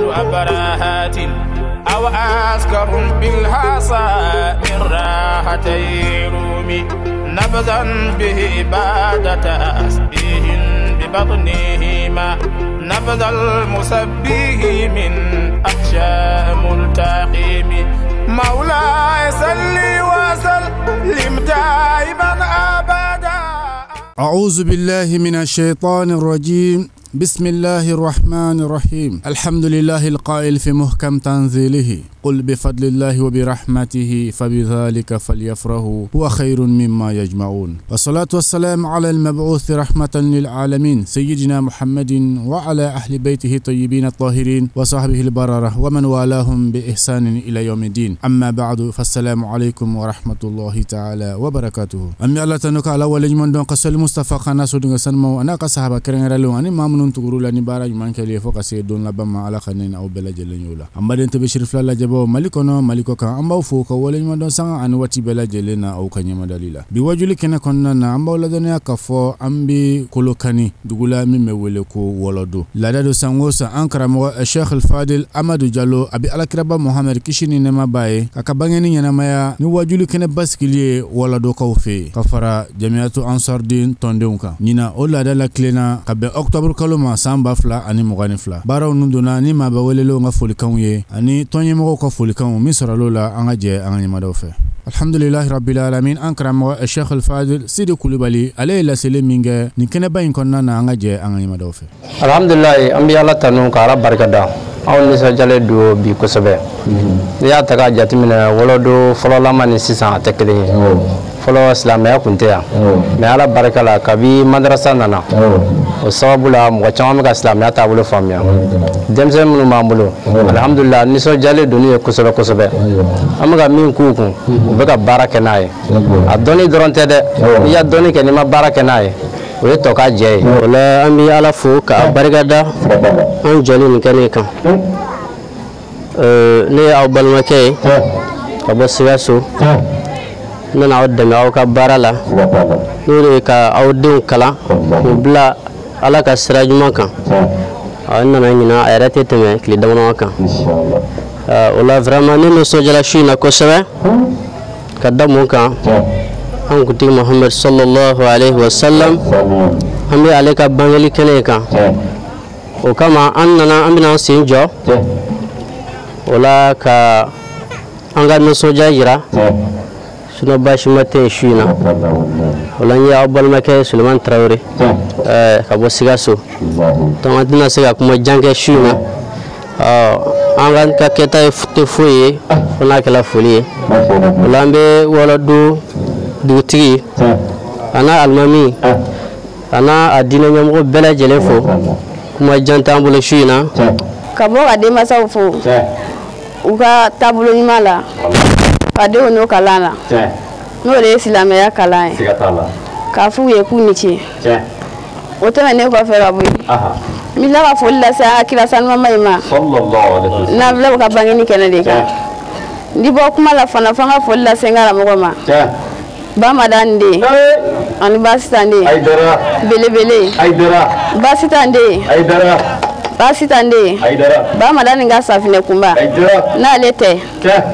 أهل أبراهات أو أسكر بالحصى من راحتي رومي نبذا به بعد تسبيح ببطنهما نبذ المسبح من أحشاء ملتقيم مولاي صل وسلم دائما أبدا. أعوذ بالله من الشيطان الرجيم. بسم الله الرحمن الرحيم. الحمد لله القائل في محكم تنزيله: قل بفضل الله وبرحمته فبذلك فليفرحوا هو خير مما يجمعون. والصلاة والسلام على المبعوث رحمة للعالمين سيدنا محمد وعلى أهل بيته الطيبين الطاهرين وصحبه البررة ومن والاهم بإحسان إلى يوم الدين. أما بعد، فالسلام عليكم ورحمة الله تعالى وبركاته. أمي الله تنك على ولي من دون قصل المصطفى خنا سودن سنمو أنا كصحابة كرنرلو أني مامنون tugurula ni baara ɲuman kɛli ye fo ka se don laban ma, Ala ka ne ni aw bɛɛ lajɛlen y'o la. An baden tɛ Bashir fila lajɛbaw Mali kɔnɔ, Mali kɔ kan, an b'aw fo ka waleɲuman dɔn sanga ani waati bɛɛ lajɛlen na aw ka ɲɛmadali la. Bi wajuli kɛnɛ kɔnɔna na, an b'aw ladɔnniya k'a fɔ an bɛ Kolokani dugu la min bɛ wele ko Wɔlɔdo. Laada don san o san, an karamɔgɔ Sheikh Fadil Amadu Jalo a bɛ alakiraba Muhammed kisi ni nɛɛma b'a ye k'a ka bangeni ɲɛnamaya ni wajuli kɛnɛ basigili ye Wɔlɔdokaw fɛ yen ka fara Jamiyatu Ansardin tɔndenw kan. Ɲinan o laada la tilenna ka bɛn octobre kalo ma san 2022. Baaraw nun donna ni maa bɛɛ welelenw ka folikanw ye ani tɔnɲɛmɔgɔw ka folikanw min sɔrɔla la, an ka jɛ an ka ɲɛmadaw fɛ. Alhamdulilahi rabbil alamin. An karamɔgɔ Sheikh Fadil Sidi Kulubali ale ye laseli min kɛ nin kɛnɛba in kɔnɔna na, an ka jɛ an ka ɲɛmadaw fɛ. Alhamdulilahi, an bɛ Ala tanu ka Ala barika da. Anw nisɔndiyalen don bi kosɛbɛ. N'i y'a ta k'a jateminɛ, Wɔlɔdo fɔlɔlama ni sisan a tɛ kelen ye. Fɔlɔ silamɛya tun tɛ yan, mais Ala barika la, kabi madarasa nana, o sababu la mɔgɔ caman bɛ ka silamɛya taabolo faamuya. Denmisɛnnin minnu b'an bolo, alhamdulilah, nisɔndiyalen don n'u ye kosɛbɛ kosɛbɛ. An bɛ ka min k'u kun, u bɛ ka baara kɛ n'a ye. A dɔnni dɔrɔn tɛ dɛ, n'i ya dɔnni kɛ n'i ma baara kɛ n'a ye, o ye tɔ ka jɛ ye. O la an bɛ Ala fo k'a barikada an jɔli nin kɛnɛ kan. Ne ye aw balimakɛ ye ka bɔ Sikaso. N nana aw dɛmɛ aw ka baara la, n'o de ye ka aw denw kalan k'u bila Ala ka sira ɲuman kan. N nana ɲinan, a yɛrɛ tɛ tɛmɛ tile damadama kan. O la vraiment ne nisɔndiyara su in na kosɛbɛ ka da mun kan, an kuntigi Muhammed sallallahu alaihi wa sallam, an bɛ ale ka bangeli kɛnɛ kan. O kama an nana, an bɛna an sen jɔ o la ka an ka nisɔndiya jira. Sinon baasi ma tɛ yen su in na. O la n ye aw balimakɛ Sulemani Tarawele ka bɔ Sikaso. Donc an tɛna se ka kuma jan kɛ su in na. An ka kɛta tɛ foyi ye fo n'a kɛra foli ye. O la an bɛ Wɔlɔdo dugutigi a n'a alimami a n'a a diinɛ ɲɛmɔgɔ bɛɛ lajɛlen fo. Kuma jan t'an bolo su in na. Ka bɔ ka denmansaw fo u ka taabolo ɲuman la, ka denw n'o kalan na, n'o de ye silamɛya kalan ye, k'a f'u ye k'u ni ce. O tɛmɛnen kɔfɛ ka bɔ yen, n bɛ tila ka foli lase an ka kira sanumama in ma, n'an filɛ ka bangeni kɛnɛ de kan. N ti bɔ kuma la fana fo n ka foli lase n karamɔgɔ ma, Bamadan den ani Basitan den belebele, Basitan den, Basitan den, Bamadan nin ka safinɛ kunba, n'ale tɛ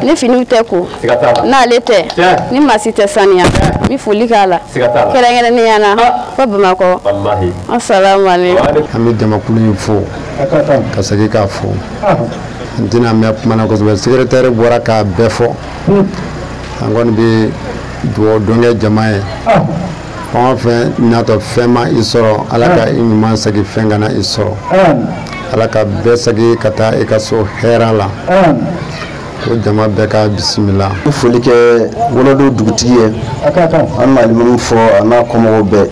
ni finiw tɛ ko, n'ale tɛ ni masi tɛ saniya. N bɛ foli k'a la kɛrɛnkɛrɛnnenya na fo Bamakɔ. Asalamu aleykum. An bɛ jamakulu in fo ka segin k'a fo. N tɛna mɛn kuma na kosɛbɛ, secrétaire bɔra k'a bɛɛ fɔ. An kɔni bɛ dugawu don kɛ jama ye. Fɛn o fɛn natɔ fɛn ma i sɔrɔ, Ala ka i ɲuman segin fɛn kana i sɔrɔ. Ala ka bɛɛ segin ka taa i ka so hɛrɛ la. Ko jama bɛɛ ka bisimila. N foli kɛ Wɔlɔdo dugutigi ye, an na alimami fɔ a n'a kɔmɔgɔw bɛɛ,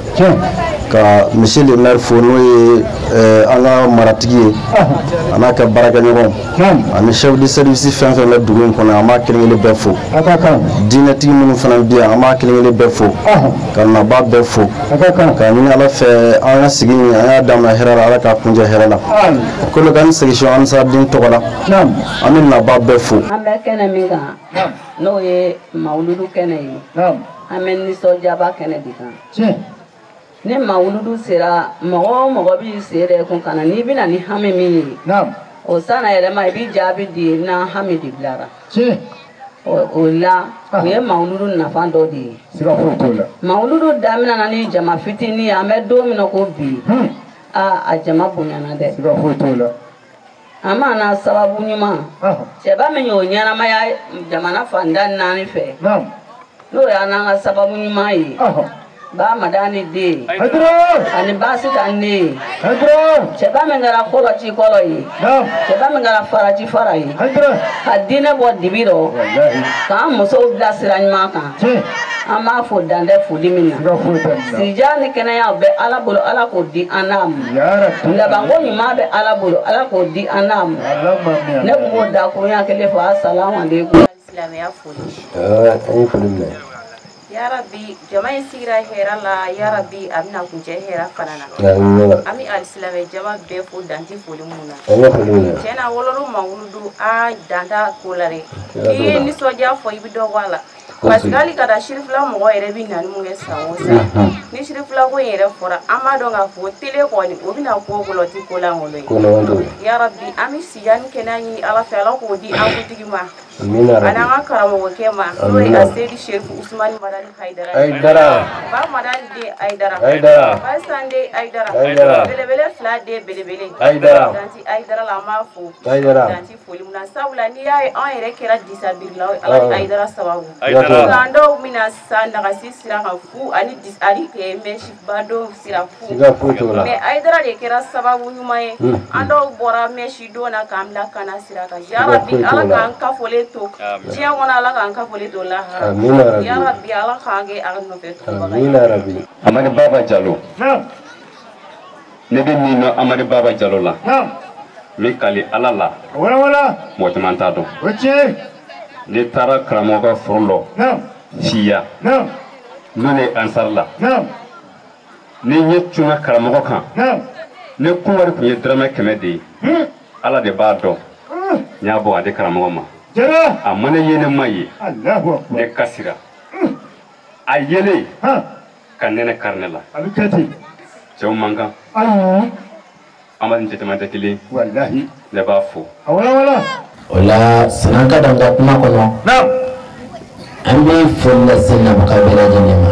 ka monsieur le maire fo n'o ye an ka maratigi ye a n'a ka baarakɛɲɔgɔnw ani chef de service fɛn fɛn bɛ dugu in kɔnɔ, an b'a kelen kelen bɛɛ fo. Diinɛtigi minnu fana bɛ yan, an b'a kelen kelen bɛɛ fo, ka nabaa bɛɛ fo, ka ɲini Ala fɛ an ka sigi in an y'a daminɛ hɛrɛ la, Ala k'a kuncɛ hɛrɛ la. Kolokani section Ansardine tɔgɔ la, an bɛ nabaa bɛɛ fo. An bɛ kɛnɛ min kan, n'o ye mawuludu kɛnɛ ye, an bɛ nisɔndiyaba kɛnɛ de kan. Ni mawuludu sera, mɔgɔ o mɔgɔ b'i sen yɛrɛ kun ka na, n'i bɛna ni hami min ye, O sanna yɛlɛma i b'i jaabi di na hami de bilara. O la o ye mawuludu nafa dɔ de ye. Mawuludu daminɛna ni jama fitinin ye, an bɛ don min na ko bi, a jama bonyana dɛ. An mana sababu ɲuman cɛba min y'o ɲɛnamaya jamana fantan naani fɛ, n'o y'an ka sababu ɲuman ye. Ba Madani den ani baasi ka ne ye. Cɛba min kɛra kɔlɔci kɔlɔ ye, cɛba min kɛra faraji fara ye, ka diinɛ bɔ dibi rɔ, k'an musow bila sira ɲuman kan. An b'a fɔ dantɛ foli min na. Sija ni kɛnɛya bɛ Ala bolo, Ala k'o di an n'a ma. Labanko ɲuman bɛ Ala bolo, Ala k'o di an n'a ma. Ne tun b'o dakurunya kelen fɔ. Asalamu aleykum. Silamɛya foli. An ye foli minɛ. Yarabi jama in sigira hɛrɛ la, yarabi a bɛna kuncɛ hɛrɛ fana na. An bɛ alisilamɛ jama bɛɛ fo danti foli mun na. Tiɲɛ na wɔlɔlɔ mawuludu a danta ko la dɛ. N'i ye nisɔndiya fɔ i bɛ dɔ bɔ a la. Parce que hali ka taa sirifila mɔgɔ yɛrɛ bɛ na ni mun kɛ san o san. Ni sirifila ko in yɛrɛ fɔra, an b'a dɔn k'a fɔ tele kɔni o bɛna ko o ti ko lankolon ye. Yarabi an bɛ siya ni kɛnɛya ɲini Ala fɛ, Ala k'o di an kuntigi ma. Ani an ka karamɔgɔkɛ ma, n'o ye Aseyidi Serifu Usumani Madani Hayidara. Ba Madani den Hayidara. Ba San den Hayidara. Belebele fila den belebele. Danti Hayidara la, an b'a fo. Danti foli mun na, sabula n'i y'a ye anw yɛrɛ kɛra disabirilaw ye, Ala ni Hayidara sababu. Nka dɔw bɛna sa nagasi sira kan fu ani mɛsiba dɔw sira fu. Mais Hayidara de kɛra sababu ɲuman ye. An dɔw bɔra mɛsi don na k'an bila kana sira kan. Yarabi Ala k'an kafolen to diɲɛ kɔnɔ, Ala k'an kafolen to lahara. Yarabi Ala k'an kɛ a nɔfɛ tugubaga ye. Amadu Baba Jalo. Ne bɛ min dɔn Amadu Baba Jalo la, n bɛ kali Ala la, mɔgɔ caman t'a dɔn. Ne taara karamɔgɔ ka foro lɔ siya n'o ye ansari la, ne ɲɛ cunna karamɔgɔ kan, ne kun wari tun ye dɔrɔmɛ 100 de ye. Ala de b'a dɔn n y'a bɔ a di karamɔgɔ ma. A ma ne ye, ne ma ye, ne kasira. A yelen ka nɛnɛ kari ne la. Cɛw man kan, an ni cɛ caman tɛ kelen. Ne b'a fo. O la san'an ka dan ka kuma kɔnɔ, an bɛ foli lase nabaga bɛɛ lajɛlen ma.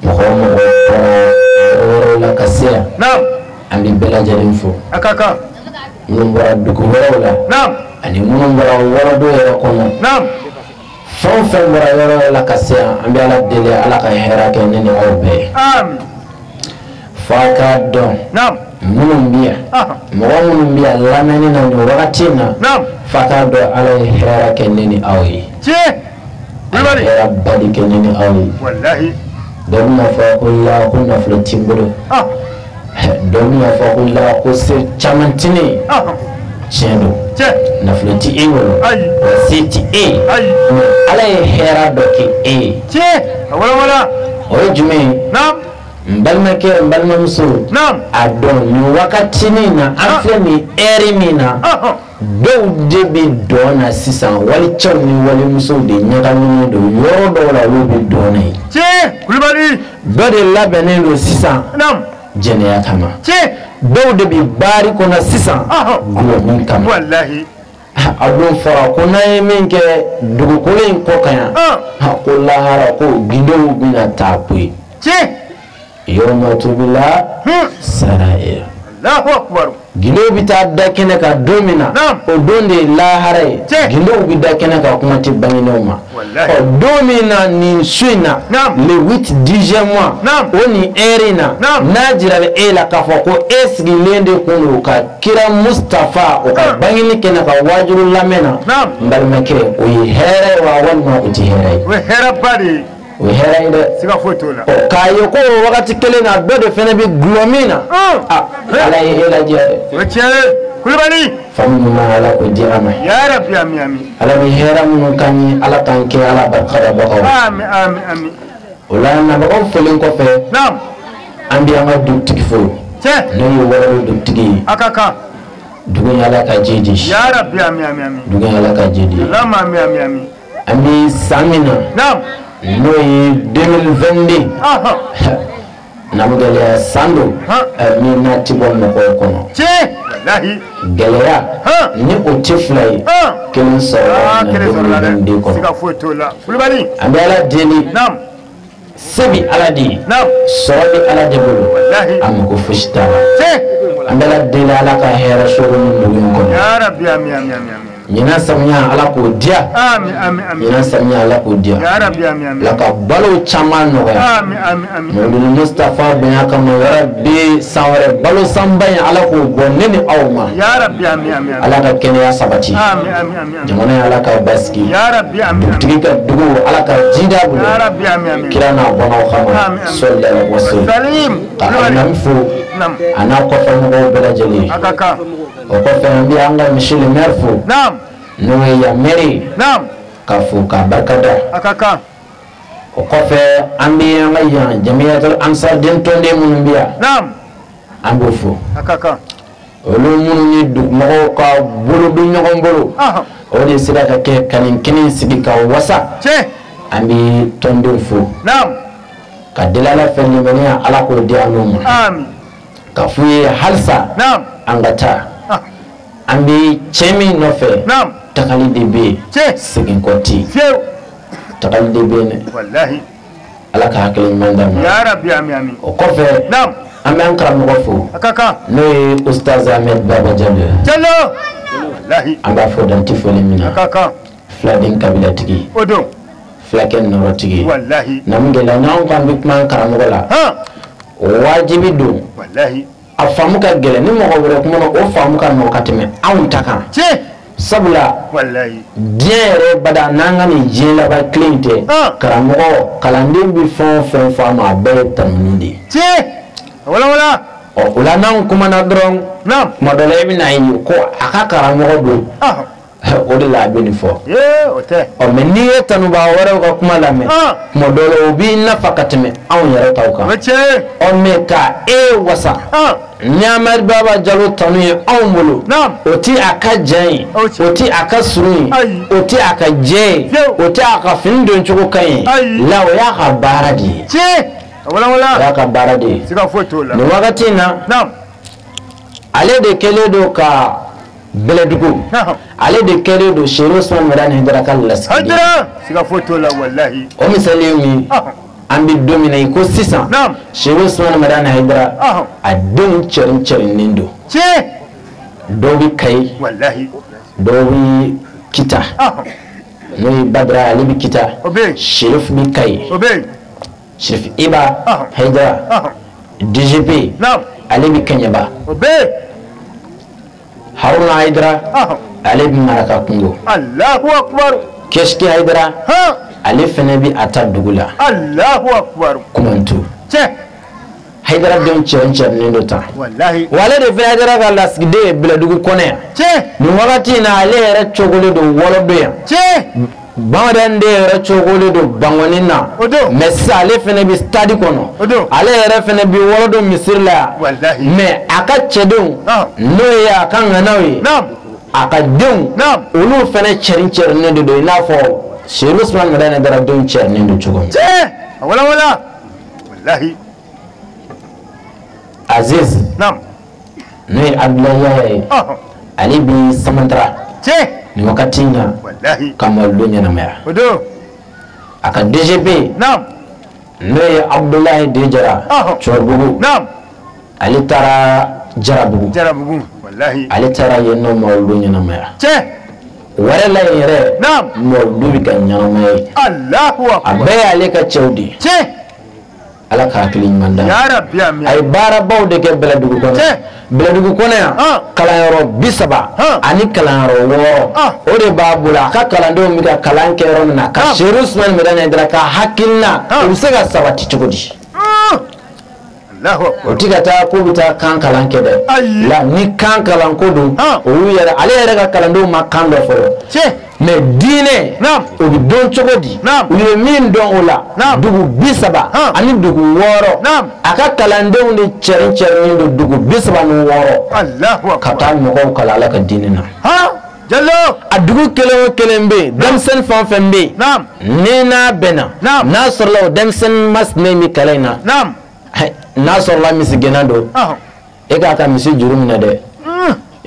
Mɔgɔ o mɔgɔ bɔra yɔrɔ wɛrɛw la ka se yan, an bɛ bɛɛ lajɛlen fo. Minnu bɔra dugu wɛrɛw la, ani minnu bɔra wɔlɔdo yɛrɛ kɔnɔ, fɛn o fɛn bɔra yɔrɔ wɛrɛ la ka se yan, an bɛ Ala deli Ala ka hɛrɛ kɛ ne ni aw bɛɛ ye. F'a k'a dɔn minnu bɛ yan, mɔgɔ minnu bɛ yan lamɛnni na nin wagati in na, f'a k'a dɔn Ala ye hɛrɛ kɛ ne ni aw ye. A ye hɛrɛ ba de kɛ ne ni aw ye. Dɔ bɛna fɔ ko la ko nafolo ti n bolo. Dɔ bɛna fɔ ko la ko se caman ti ne ye. Tiɲɛ don, nafolo ti e bolo, wa se ti e ye, mais Ala ye hɛrɛ dɔ kɛ e ye. O ye jumɛn ye? N balimakɛ, n balimamuso, a dɔn nin wagatinin na, an filɛ nin ɛri min na, dɔw de bɛ dɔn na sisan, walicɛw ni walimusow de ɲagaminen don yɔrɔ dɔw la, olu bɛ dɔn na yen. Dɔ de labɛnnen don sisan jɛnɛya kama. Dɔw de bɛ baari kɔnɔ sisan gulɔmin kama. A don fɔra ko n'an ye min kɛ dugukolo in kɔ kan yan, ko lahara ko gindow bɛna taa koyi. Yawma tubila sarair. Gindow bɛ taa da kɛnɛ kan don min na, o don de ye lahara ye. Gindow bɛ da kɛnɛ kan, kuma tɛ bangenenw ma. Ɔ don min na nin su in na, le 8 10e mois, o nin heure in na, n'a jirala e la k'a fɔ ko e sigilen de kun don ka kira Mustafa o ka bangeni kɛnɛ kan waajulu lamɛn na, n balimakɛ, o ye hɛrɛ ye wa walima o tɛ hɛrɛ ye? O ye hɛrɛba de ye. O ye hɛrɛ ye dɛ. Siga foyi t'o la. Ɔ k'a ye ko o wagati kelen na dɔ de fana bɛ gulɔ min na. Ala ye e lajɛ dɛ. O ye tiɲɛ ye. Kulubali. Faamu ɲuman Ala k'o di an ma. Yarabi ami ami. Ala bɛ hɛrɛ minnu k'an ye, Ala k'an kɛ Ala barikadabagaw ye. Ami ami ami. O la nabagaw folen kɔfɛ. An bɛ an ka dugutigi fo. N'o ye Wɔlɔdo dugutigi ye. A ka kan. Dugu in Ala ka ji di. Yarabi ami ami ami. Dugu in Ala ka ji di. Alama ami ami ami. An bɛ san min na. N'o ye 2022. Namugɛlɛya san don min n'a ti bɔ mɔgɔw kɔnɔ. Gɛlɛya ni o tɛ fila ye kelen sɔrɔla 2022 kɔnɔ. An bɛ Ala deli, se bɛ Ala de ye, sɔrɔ bɛ Ala de bolo, a mago fosi t'a la. An bɛ Ala deli Ala ka hɛrɛ sɔrɔ nin dugu in kɔnɔ. Ɲinan samiya Ala k'o diya. Ɲinan samiya Ala k'o diya. Ala ka balo caman nɔgɔya. Mawuludu Mustafa bonya kama yarabi san wɛrɛ balo sanba in Ala k'o bɔ ne ni aw ma. Ala ka kɛnɛya sabati. Jamana in Ala ka basigi. Dugutigi ka dugu Ala ka jida bolo. Kira n'a bɔnnaw kama. Sɔli ala wa salim. Ka alimami fo a n'a kɔfɛ mɔgɔw bɛɛ lajɛlen. O kɔfɛ an bɛ an ka monsieur le maire fo. N'o ye yan maire. Ka fo k'a barikada. O kɔfɛ an bɛ an ka yan Jamiyatul Ansar den tɔnden minnu bɛ yan. An b'o fo. Olu minnu ye dugumɔgɔw ka bolo don ɲɔgɔn bolo. O de sera ka kɛ ka nin kɛnɛ sigi ka wasa. An bɛ tɔndenw fo. Ka deli Ala fɛ limaniya Ala k'o di an n'u ma. Ka f'u ye halisa. An ka taa. An bɛ cɛ min nɔfɛ. Tagali de bɛ yen. Segin kɔ tɛ yen. Tagali de bɛ yen dɛ. Ala ka hakili ɲuman d'an ma. O kɔfɛ an bɛ an karamɔgɔ fo. N'o ye Ustaz Ahmed Baba Jalo. An b'a fɔ dan tɛ foli min na. Filaden kabilatigi. Fulakɛ nɔrɔtigi. N'an gɛlɛya n'anw ko an bɛ kuma an karamɔgɔ la. Wajibi don. A faamu ka gɛlɛn ni mɔgɔ wɛrɛ kumana o faamu ka nɔgɔ ka tɛmɛ anw ta kan. Sabula diɲɛ yɛrɛ bada n'an ka nin diɲɛ laban tile in tɛ. Karamɔgɔ kalanden bɛ fɛn o fɛn fɔ a ma a bɛɛ ye tanuni de ye. Ɔ o la n'anw kumana dɔrɔn. Tuma dɔ la i bɛna ye ko a ka karamɔgɔ don. O de la a bɛ nin fɔ. Ɔ mɛ n'i ye tanubaa wɛrɛw ka kuma lamɛn. Tuma dɔ la o b'i nafa ka tɛmɛ anw yɛrɛ taw kan. Ɔ mɛ ka e wasa. Ni Ahmed Baba Jalo tanu ye anw bolo. O ti a ka jan ye. O ti a ka surun ye. O ti a ka jɛ ye. O ti a ka fini don cogo ka ɲi. La o y'a ka baara de ye. O y'a ka baara de ye. Nin wagati in na. Ale de kɛlen don ka Bɛlɛdugu. Ale de kɛlen don Serifu Usumani Madani Hayidara ka lasigiden. O misali ye min ye. An bɛ don min na i ko sisan. Serifu Usumani Madani Hayidara. A denw cɛrin cɛrinnen don. Dɔw bɛ Kayi. Dɔw bɛ Kita. N'o ye Badara ale bɛ Kita. Serifu bɛ Kayi. Serifu Iba Hayidara. DGP. Ale bɛ Kɛɲɛba. Haruna Hayidara. Ale bɛ Maraka kungo. Keski Hayidara. Ale fɛnɛ bɛ a ta dugu la. Kumantu. Hayidara denw cɛrin cɛrinen don tan. Wa ale de fɛnɛ Hayidara ka lasigiden ye Bɛlɛdugu kɔnɔ yan. Nin wagati in na ale yɛrɛ cogolen don Wɔlɔdo yan. Bamanan den yɛrɛ cogolen don Bangɔni na. Mɛ sisan ale fɛnɛ bɛ stade kɔnɔ. Ale yɛrɛ fɛnɛ bɛ Wɔlɔdo misiri la yan. Mɛ a ka cɛdenw n'o ye a ka ŋanaw ye. A ka denw olu fɛnɛ cɛrin cɛrinen de don i n'a fɔ Serifu Usumani Madani Hayidara denw cɛrinen don cogo min. Aziz. N'o ye Abudulayi Yaya ye. Ale bɛ Samantara. Nin wagati in na. Ka mawuludu ɲɛnamaya. A ka DGP. N'o ye Abudulayi Dejara. Cɔribugu. Ale taara Jarabugu. Ale taara yen nɔ mawuludu ɲɛnamaya. Wɛrɛ la yen yɛrɛ. Mawuludu bɛ ka ɲɛnamaya ye. A bɛɛ y'ale ka cɛw de ye. Ala ka hakili ɲuman d'a ma. A ye baarabaw de kɛ Bɛlɛdugu kɔnɔ. Bɛlɛdugu kɔnɔ yan. Kalanyɔrɔ 30 ani kalanyɔrɔ 6. O de b'a bolo a ka kalandenw bɛ ka kalan kɛ yɔrɔ min na. Ka Serifu Usumani Madani Hayidara ka hakilina o bɛ se ka sabati cogo di. O ti ka taa k'u bɛ taa kan kalan kɛ dɛ. La ni kan kalanko don. Olu yɛrɛ ale yɛrɛ ka kalandenw ma kan dɔ fɔlɔ. Mɛ diinɛ o bɛ dɔn cogo di. U ye min dɔn o la. Dugu 30 ani dugu 6. A ka kalandenw de cɛrin cɛrinen don dugu 36. Ka taa mɔgɔw kalan Ala ka diinɛ na. A dugu kelen o kelen bɛ yen denmisɛnnin fɛn o fɛn bɛ yen. Ni n'a bɛnna. N'a sɔrɔla o denmisɛnnin masinɛ in bɛ kalan in na. N'a sɔrɔla misigɛnna don. E k'a ka misi juru minɛ dɛ.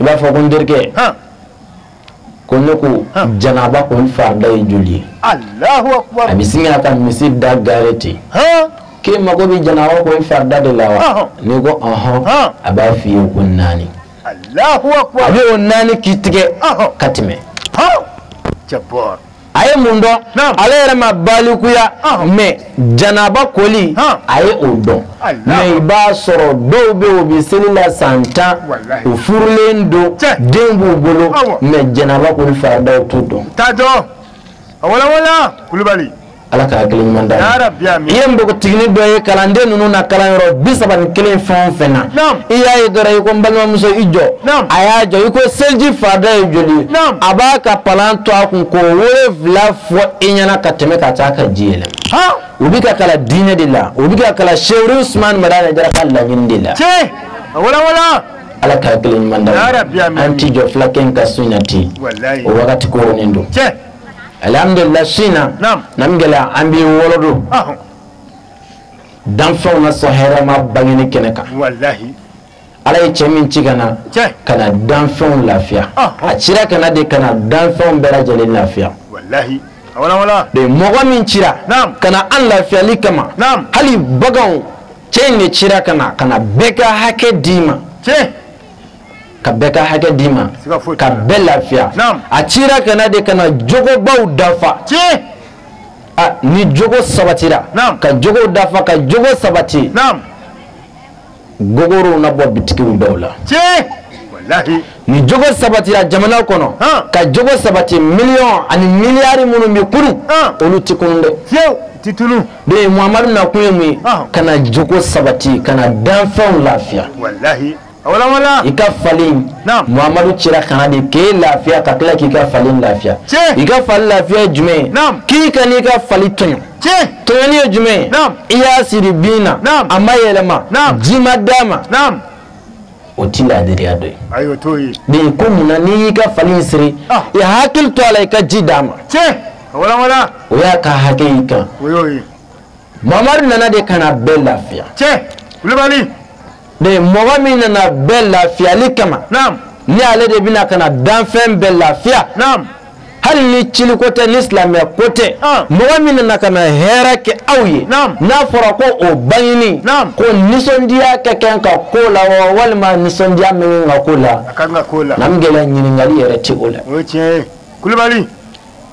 I b'a fɔ ko n terikɛ ko ne ko janaba kɔni farida ye joli ye? Alahu akubar. A bɛ sin ka misi da gare ten. K'e mago bɛ janaba kɔni farida de la wa? N'i ko ɔhɔn, a b'a f'i ye ko 4. Alahu akubar. A bɛ o 4 k'i tigɛ ka tɛmɛ. Jabbar. A ye mun dɔn? Ale yɛrɛ ma balikuya, mais janaba koli a ye o dɔn. Mais i b'a sɔrɔ dɔw bɛ yen u bɛ seli la san 10, u furulen don, den b'u bolo, mais janaba koli faridaw t'u dɔn. T'a dɔn. A wala Kulubali. Ala ka hakili ɲuman d'a ma. I ye npogotiginin dɔ ye kalanden ninnu na kalanyɔrɔ 31 fɛn o fɛn na, i y'a ye dɔrɔn i ko n balimamuso i jɔ, a y'a jɔ, i ko seliji farida ye joli ye, a b'a ka palan to a kun k'o 7 fɔ i ɲɛna ka tɛmɛ ka taa ka ji yɛlɛma. U bɛ ka kalan diinɛ de la, u bɛ ka kalan Seyidu Usumani Madani Jara ka laɲini de la. Ala ka hakili ɲuman d'a ma. An ti jɔ fulakɛ in ka sun na ten, o wagati koronnen don. Alhamdulillah sina n'an gɛlɛya an b'i wolodo danfɛnw na sɔn hɛrɛma bangeni kɛnɛ kan. Ala ye cɛ min ci ka na ka na danfɛnw lafiya, a cira ka na de ka na danfɛnw bɛɛ lajɛlen lafiya. De mɔgɔ min cira ka na an lafiyali kama, hali baganw cɛ in de cira ka na bɛɛ ka hakɛ d'i ma. Ka bɛɛ ka hakɛ d'i ma, ka bɛɛ lafiya. A cira ka na de ka na jogobaw dafa. Ni jogo sabatira, ka jogo dafa, ka jogo sabati, gogorow na bɔ bitigiw dɔw la. Ni jogo sabatira jamana kɔnɔ, ka jogo sabati, miliyɔn ani miliyari minnu bɛ kunun, olu ti kunun dɛ. De Muhamadu nakun ye mun ye? Ka na jogo sabati, ka na danfɛnw lafiya. I ka falen, Muhamadu cira ka na de k'e lafiya ka tila k'i ka falen lafiya. I ka fali lafiya ye jumɛn ye? K'i ka n'i ka fali tɔɲɔ. Tɔɲɔni ye jumɛn ye? I y'a siri bin na, a ma yɛlɛma, ji ma d'a ma. O ti laadiriya dɔ ye. De ko munna n'i y'i ka fali in siri, i hakili to a la i ka ji d'a ma. O y'a ka hakɛ y'i kan. Muhamadu nana de ka na bɛɛ lafiya. De mɔgɔ min nana bɛɛ lafiyali kama, ni ale de bɛna ka na danfɛn bɛɛ lafiya, hali ni ciliko tɛ, ni silamɛya ko tɛ, mɔgɔ min nana ka na hɛrɛ kɛ aw ye, n'a fɔra ko o bangeni, ko nisɔndiya ka kɛ ka ko la wa walima nisɔndiya min ka ko la, n'an gɛlɛya ɲininkali yɛrɛ tɛ o la.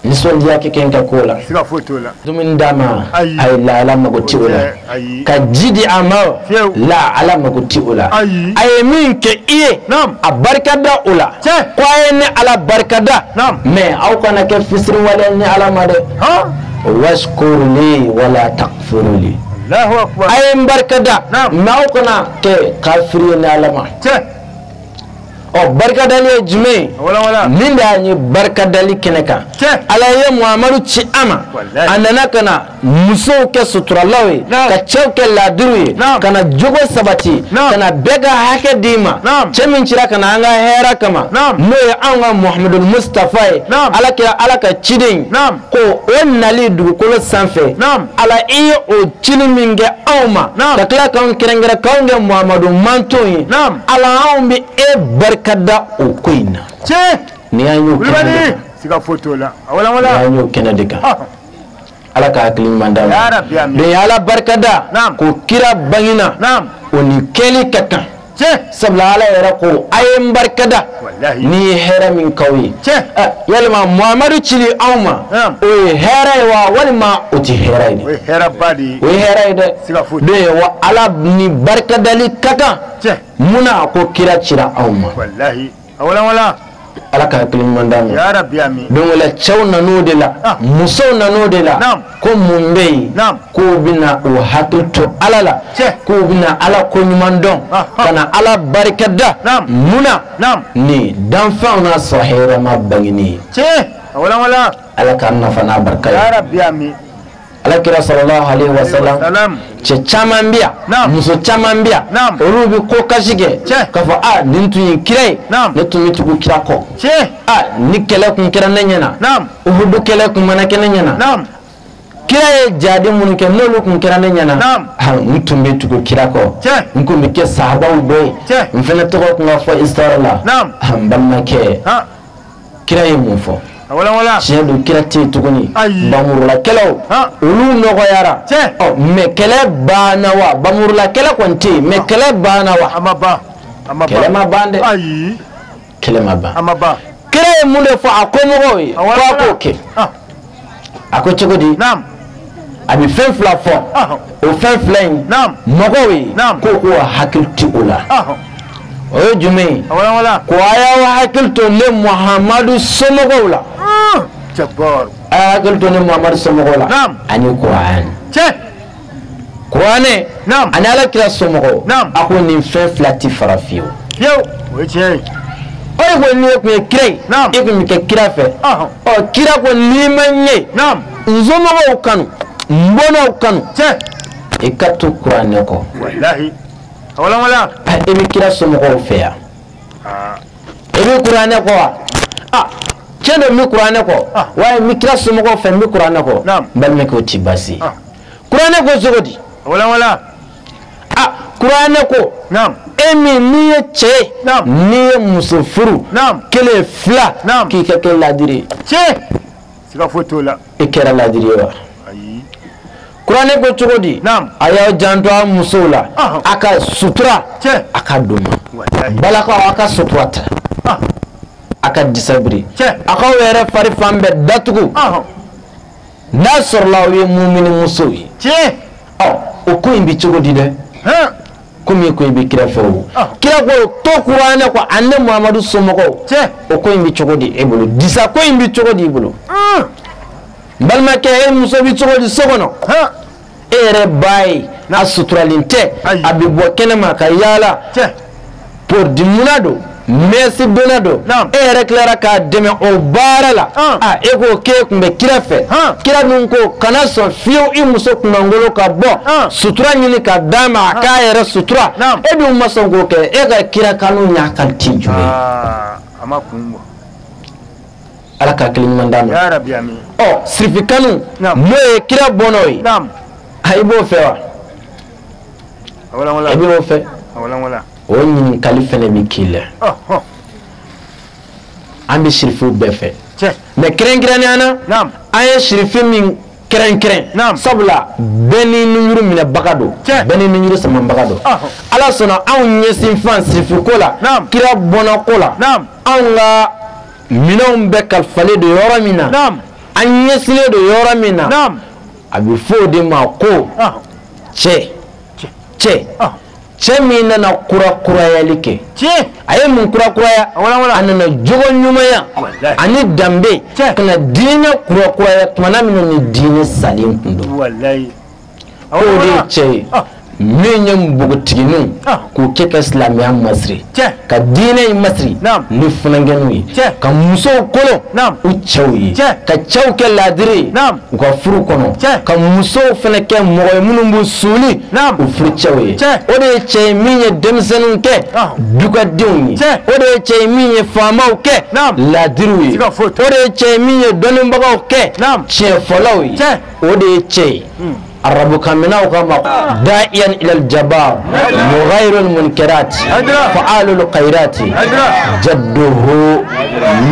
Nisɔndiya kɛ kɛ ka ko la. Dumuni d'a ma, ayi la, Ala mago ti o la. Ka ji di a ma, la, Ala mago ti o la. A ye min kɛ i ye, a barika da o la. Ko a ye ne Ala barika da, mais aw kana kɛ fisiriwale ni Ala ma dɛ. Washkuruli wala takfuruli. A ye n barika da, mais aw kana kɛ kafiri ye ni Ala ma. Ɔ barikadali ye jumɛn ye? Min de y'an ye barikadali kɛnɛ kan. Ala ye Muhamadu ci a ma, a nana ka na musow kɛ suturalaw ye, ka cɛw kɛ laadiriw ye, ka na jogo sabati, ka na bɛɛ ka hakɛ d'i ma. Cɛ min cira ka na an ka hɛrɛ kama, n'o ye anw ka Muhamadu Mustafa ye, Ala kɛra Ala ka ciden, ko o nali dugukolo sanfɛ, Ala i ye o cili min kɛ anw ma, ka tila k'anw kɛrɛnkɛrɛn k'anw kɛ Muhamadu mantonw ye, Ala anw bɛ e barika ka da o ko in na. Ni an y'o kɛnɛ de kan. Ni an y'o kɛnɛ de kan. Ala ka hakili ɲuman d'a ma. De Ala barika da ko kira bangena, o ni kɛli ka kan. Sabula Ala yɛrɛ ko a ye n barika da ni ye hɛrɛ min k'aw ye. Yalima Muhamadu cili anw ma, o ye hɛrɛ ye wa walima o ti hɛrɛ ye dɛ? O ye hɛrɛ ye dɛ. De wa Ala ni barikadali ka kan. Munna ko kira cira anw ma. Ala ka hakili ɲuman d'a ma. Donc o la cɛw nan'o de la, musow nan'o de la, ko mun bɛ yen, k'u bɛna u hakili to Ala la, k'u bɛna Ala ko ɲuman dɔn, ka na Ala barika da. Munna ni danfɛnw n'a sɔrɔ hɛrɛma bangeni ye. Ala k'an nafa n'a barika ye. Ala kira sallallahu alaihi wasallam, cɛ caman bɛ yan, muso caman bɛ yan, olu bɛ ko kasi kɛ k'a fɔ a nin tun ye kira ye, ne tun bɛ tugu kira kɔ, a ni kɛlɛ kun kɛra ne ɲɛna, Uhudu kɛlɛ kun mana kɛ ne ɲɛna, Kira ye jadi minnu kɛ n'olu tun kɛra ne ɲɛna, n tun bɛ tugu kira kɔ, n tun bɛ kɛ sahabaw dɔ ye, n fana tɔgɔ tun ka fɔ histoire la. N balimakɛ, kira ye mun fɔ? Tiɲɛ don, kira tɛ yen tuguni. Bamurulakɛlaw olu nɔgɔyara. Ɔ mais kɛlɛ banna wa? Bamurulakɛlɛ kɔni tɛ yen, mais kɛlɛ banna wa? Kɛlɛ ma ban dɛ. Kɛlɛ ma ban. Kira ye mun de fɔ a kɔmɔgɔw ye? Ko a k'o kɛ. A ko cogo di? A bɛ fɛn fila fɔ. O fɛn fila in mɔgɔw ye ko k'u hakili to o la. O ye jumɛn ye? Ko a y'aw hakili to ne Muhamadu somɔgɔw la. A y'a hakili to ne Muhamadu somɔgɔw la. Ani Kuranɛ. Kuranɛ ani Ala kira somɔgɔw. A ko nin fɛn fila ti fara fiyewu. O ye tiɲɛ ye. O de ko n'i tun ye kira ye, e tun bɛ kɛ kira fɛ. Ɔ kira ko n'i ma ɲɛ, n somɔgɔw kanu, n bɔnnaw kanu, i ka to Kuranɛ kɔ. Walahi. E bɛ kira somɔgɔw fɛ yan, e bɛ Kuranɛ kɔ wa? Tiɲɛ don, n bɛ Kuranɛ kɔ, wa n bɛ kira somɔgɔw fɛ, n bɛ Kuranɛ kɔ. N balimakɛ, o ti baasi ye. Kuranɛ ko cogo di? Kuranɛ ko e min n'i ye cɛ ye, n'i ye muso furu, kelen fila, k'i ka kɛ ladiri ye. Siga foyi t'o la. E kɛra ladiri ye wa? Kuranɛ ko cogo di? A y'aw janto aw musow la, a ka sutura, a ka d'u ma. Balakaw, a ka sutura ta, a ka disabiri, a k'aw yɛrɛ fari fan bɛɛ datugu. N'a sɔrɔla aw ye mumini musow ye. Ɔ o ko in bɛ cogo di dɛ? Komi ko i bɛ kira fɛ o. Kira ko to Kuranɛ kɔ ani ne Muhamadu somɔgɔw. O ko in bɛ cogo di e bolo? Disa ko in bɛ cogo di i bolo? N balimakɛ, e muso bɛ cogo di so kɔnɔ? E yɛrɛ ba ye, a suturalen tɛ, a bɛ bɔ kɛnɛma ka yaala. Pɔridimuna don, mɛsi donna don, e yɛrɛ tilara k'a dɛmɛ o baara la. E ko k'e tun bɛ kira fɛ, kira min ko kana sɔn fiyewu i muso kunnangolo ka bɔ, sutura ɲini ka d'a ma a k'a yɛrɛ sutura. E dun ma sɔn k'o kɛ, e ka kira kanu y'a kalite jumɛn ye? A ma kun bɔ. Ala ka hakili ɲuman d'a ma. Ɔ sirifi kanu n'o ye kira bɔnnaw ye, i b'o fɛ wa? I b'o fɛ? O ɲininkali fɛnɛ bɛ k'i la. An bɛ sirifiw bɛɛ fɛ, mais kɛrɛnkɛrɛnnenya na an ye sirifi min kɛrɛnkɛrɛn, sabula bɛɛ ni nunjuru minɛbaga don, bɛɛ ni nunjuru samabaga don. Ala sɔnna anw ɲɛsin fan sirifiko la, kira bɔnna ko la, anw ka minɛnw bɛɛ kalifalen don yɔrɔ min na, an ɲɛsinnen don yɔrɔ min na, a bɛ fɔ o de ma ko cɛ. Cɛ min nana kurakurayali kɛ, a ye mun kurakuraya? A nana jogo ɲumanya ani danbe ka na diinɛ kurakuraya tumana min na ni diinɛ salen tun don. O de ye cɛ ye min ye npogotigininw k'u kɛ ka silamɛya masiri, ka diinɛ in masiri ni funankɛninw ye, ka musow kolon u cɛw ye, ka cɛw kɛ laadiri ye u ka furu kɔnɔ, ka musow fana kɛ mɔgɔ ye minnu b'u suuli u furucɛw ye. O de ye cɛ ye min ye denmisɛnninw kɛ dugadenw ye. O de ye cɛ ye min ye faamaw kɛ laadiriw ye. O de ye cɛ ye min ye dɔnnibagaw kɛ tiɲɛfɔlaw ye. O de ye cɛ ye. Arabukaminaw kama da'iyan ila aljabar mughayirul munkarat fa'alul khairati jadduhu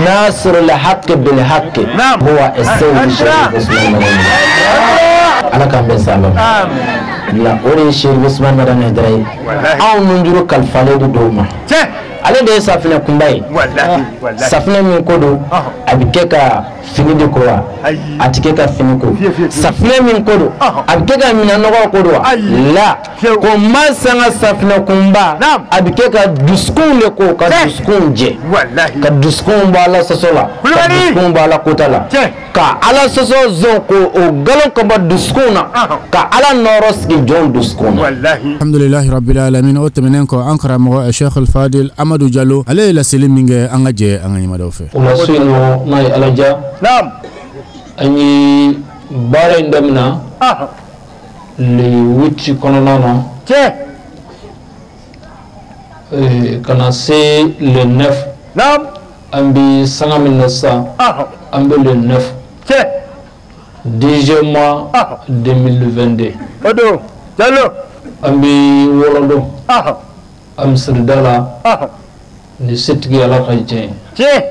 nasirul haqqi bil haqqi huwa as-sayyid Sherif Usman Madani. Ala k'an bɛn sababa ma. La o de ye Sherif Usman Madani Haidara ye. Anw nunjuru kalifalen don dɔw ma. Ale de ye safinɛ kunba ye. Safinɛ min ko don, a bɛ kɛ ka fini de ko wa? A tɛ kɛ ka fini ko. Safinɛ min ko don, a bɛ kɛ ka minɛnɔgɔ ko don wa? La ko ma sanga safinɛ kunba, a bɛ kɛ ka dusukunw de ko, ka dusukunw jɛ, ka dusukunw bɔ Ala sɔsɔ la, ka dusukunw bɔ Ala kota la, ka Ala sɔsɔ zon ko o nkalon ka bɔ dusukunw na, ka Ala nɔrɔ sigi jɔnw dusukun na. Alhamdulilahi rabbil alamin. O tɛmɛnen kɔ, an karamɔgɔ Sheikh Al-Fadil Amadu Jalo, ale ye laseli min kɛ, an ka jɛ an ka ɲɛmadaw fɛ. O la so in nɔ, n'a ye Ala diya, an ye baara in daminɛ le 8 kɔnɔna na, ka na se le 9. An bɛ sanga min na sisan, an bɛ le 9. 10e mois 2022. O don Jalo. An bɛ Wɔlɔdo. An misirida la. Ni setigi Ala ka diɲɛ ye. Tiɲɛ.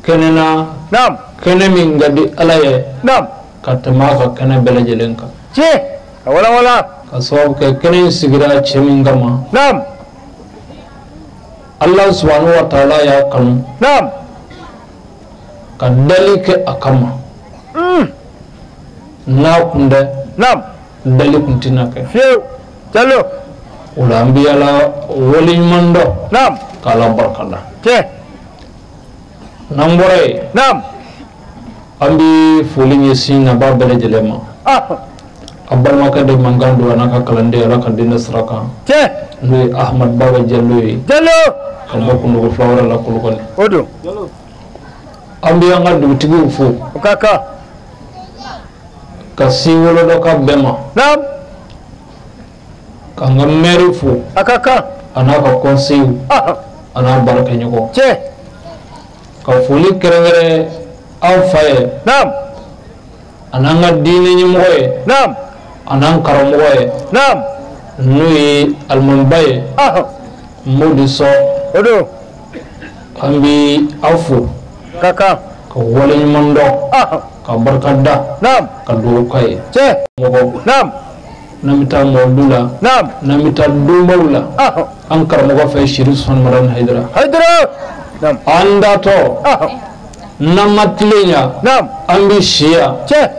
Kɛnɛ na. Naam. Kɛnɛ min ka di Ala ye. Naam. Ka tɛmɛ a ka kɛnɛ bɛɛ lajɛlen kan. Tiɲɛ. A walawala. Ka sababu kɛ kɛnɛ in sigira cɛ min kama. Naam. Allah subhanahu wa ta'ala y'a kanu. Naam. Ka dali kɛ a kama. N'a kun tɛ. Naam. Dali kun tɛna kɛ. Fiyewu. Jalo. O la an bɛ Ala waleɲuman dɔn. Naam. K'Ala barika da. Tiɲɛ. N'an bɔra yen. Naam. An bɛ foli ɲɛsin nabaa bɛɛ lajɛlen ma. A balimakɛ de mankan don a n'a ka kalanden Ala ka diinɛ sira kan. Tiɲɛ. N'o ye Ahmad Baba Jalo ye. Jalo. Ka bɔ Kundogo Fulawɛrɛ la Kolokani. O don. An bɛ an ka dugutigiw fo. O ka kan. Ka si Wɔlɔdɔka bɛɛ ma. Naam. K'an ka mɛri fo. A ka kan. A n'a ka kɔnseyiw. A n'a baarakɛɲɔgɔn. Tiɲɛ. Ka foli kɛrɛnkɛrɛn an fa ye. Naam. A n'an ka diinɛ ɲɛmɔgɔ ye. Naam. A n'an karamɔgɔ ye. Naam. N'o ye alimamiba ye. Modi Sɔ. O don. An bɛ aw fo. Ka kan. Ka waleɲuman dɔn. Ka barika da. Naam. Ka dugawu k'a ye. Tiɲɛ. Mɔgɔ. Naam. N'an bɛ taa mɔdu la. Naam. N'an bɛ taa donbaw la. An karamɔgɔ fɛ Sherif Usman Madani Hayidara. Hayidara. Naam. An datɔ. N'an ma tilen yan. Naam. An bɛ si yan. Tiɲɛ.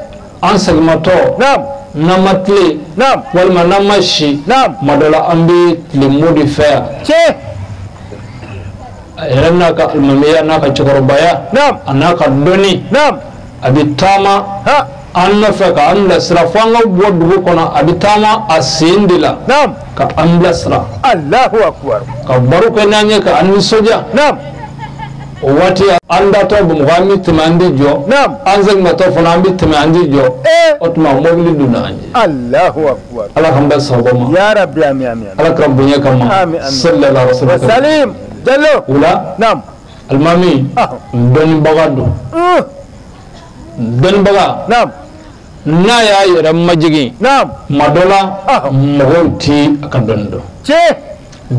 An seginmatɔ. Naam. N'an ma tilen. Naam. Walima n'an ma si. Naam. Tuma dɔ la an bɛ tilen Modi fɛ yan. Tiɲɛ. A yɛrɛ n'a ka alimamiya n'a ka cɛkɔrɔbaya. Naam. A n'a ka dɔnni. Naam. A bɛ taama. An nɔfɛ ka an bilasira fo an ka bɔ dugu kɔnɔ a bɛ taama a sen de la. Naam. Ka an bilasira. Alahu akubar. Ka baro kɛ n'an ye ka an nisɔndiya. Naam. O waati an datɔ Bamakɔ an bɛ tɛmɛ an tɛ jɔ. Naam. An seginmatɔ fana an bɛ tɛmɛ an tɛ jɔ. O tuma mobili donna an ɲɛ. Alahu akubar. Ala k'an bɛn sababu ma. Ya Rabbi ami ami. Ala k'an bonya kama. Ami ami. Sallallahu alaihi wa sallam. Salim. Jalo. O la. Naam. Alimami. Dɔnnibaga don. Dɔnnibaga. Naam. N'a y'a yɛrɛ majigin. Naam. Tuma dɔ la. Mɔgɔw ti a ka dɔnni dɔn. Tiɲɛ.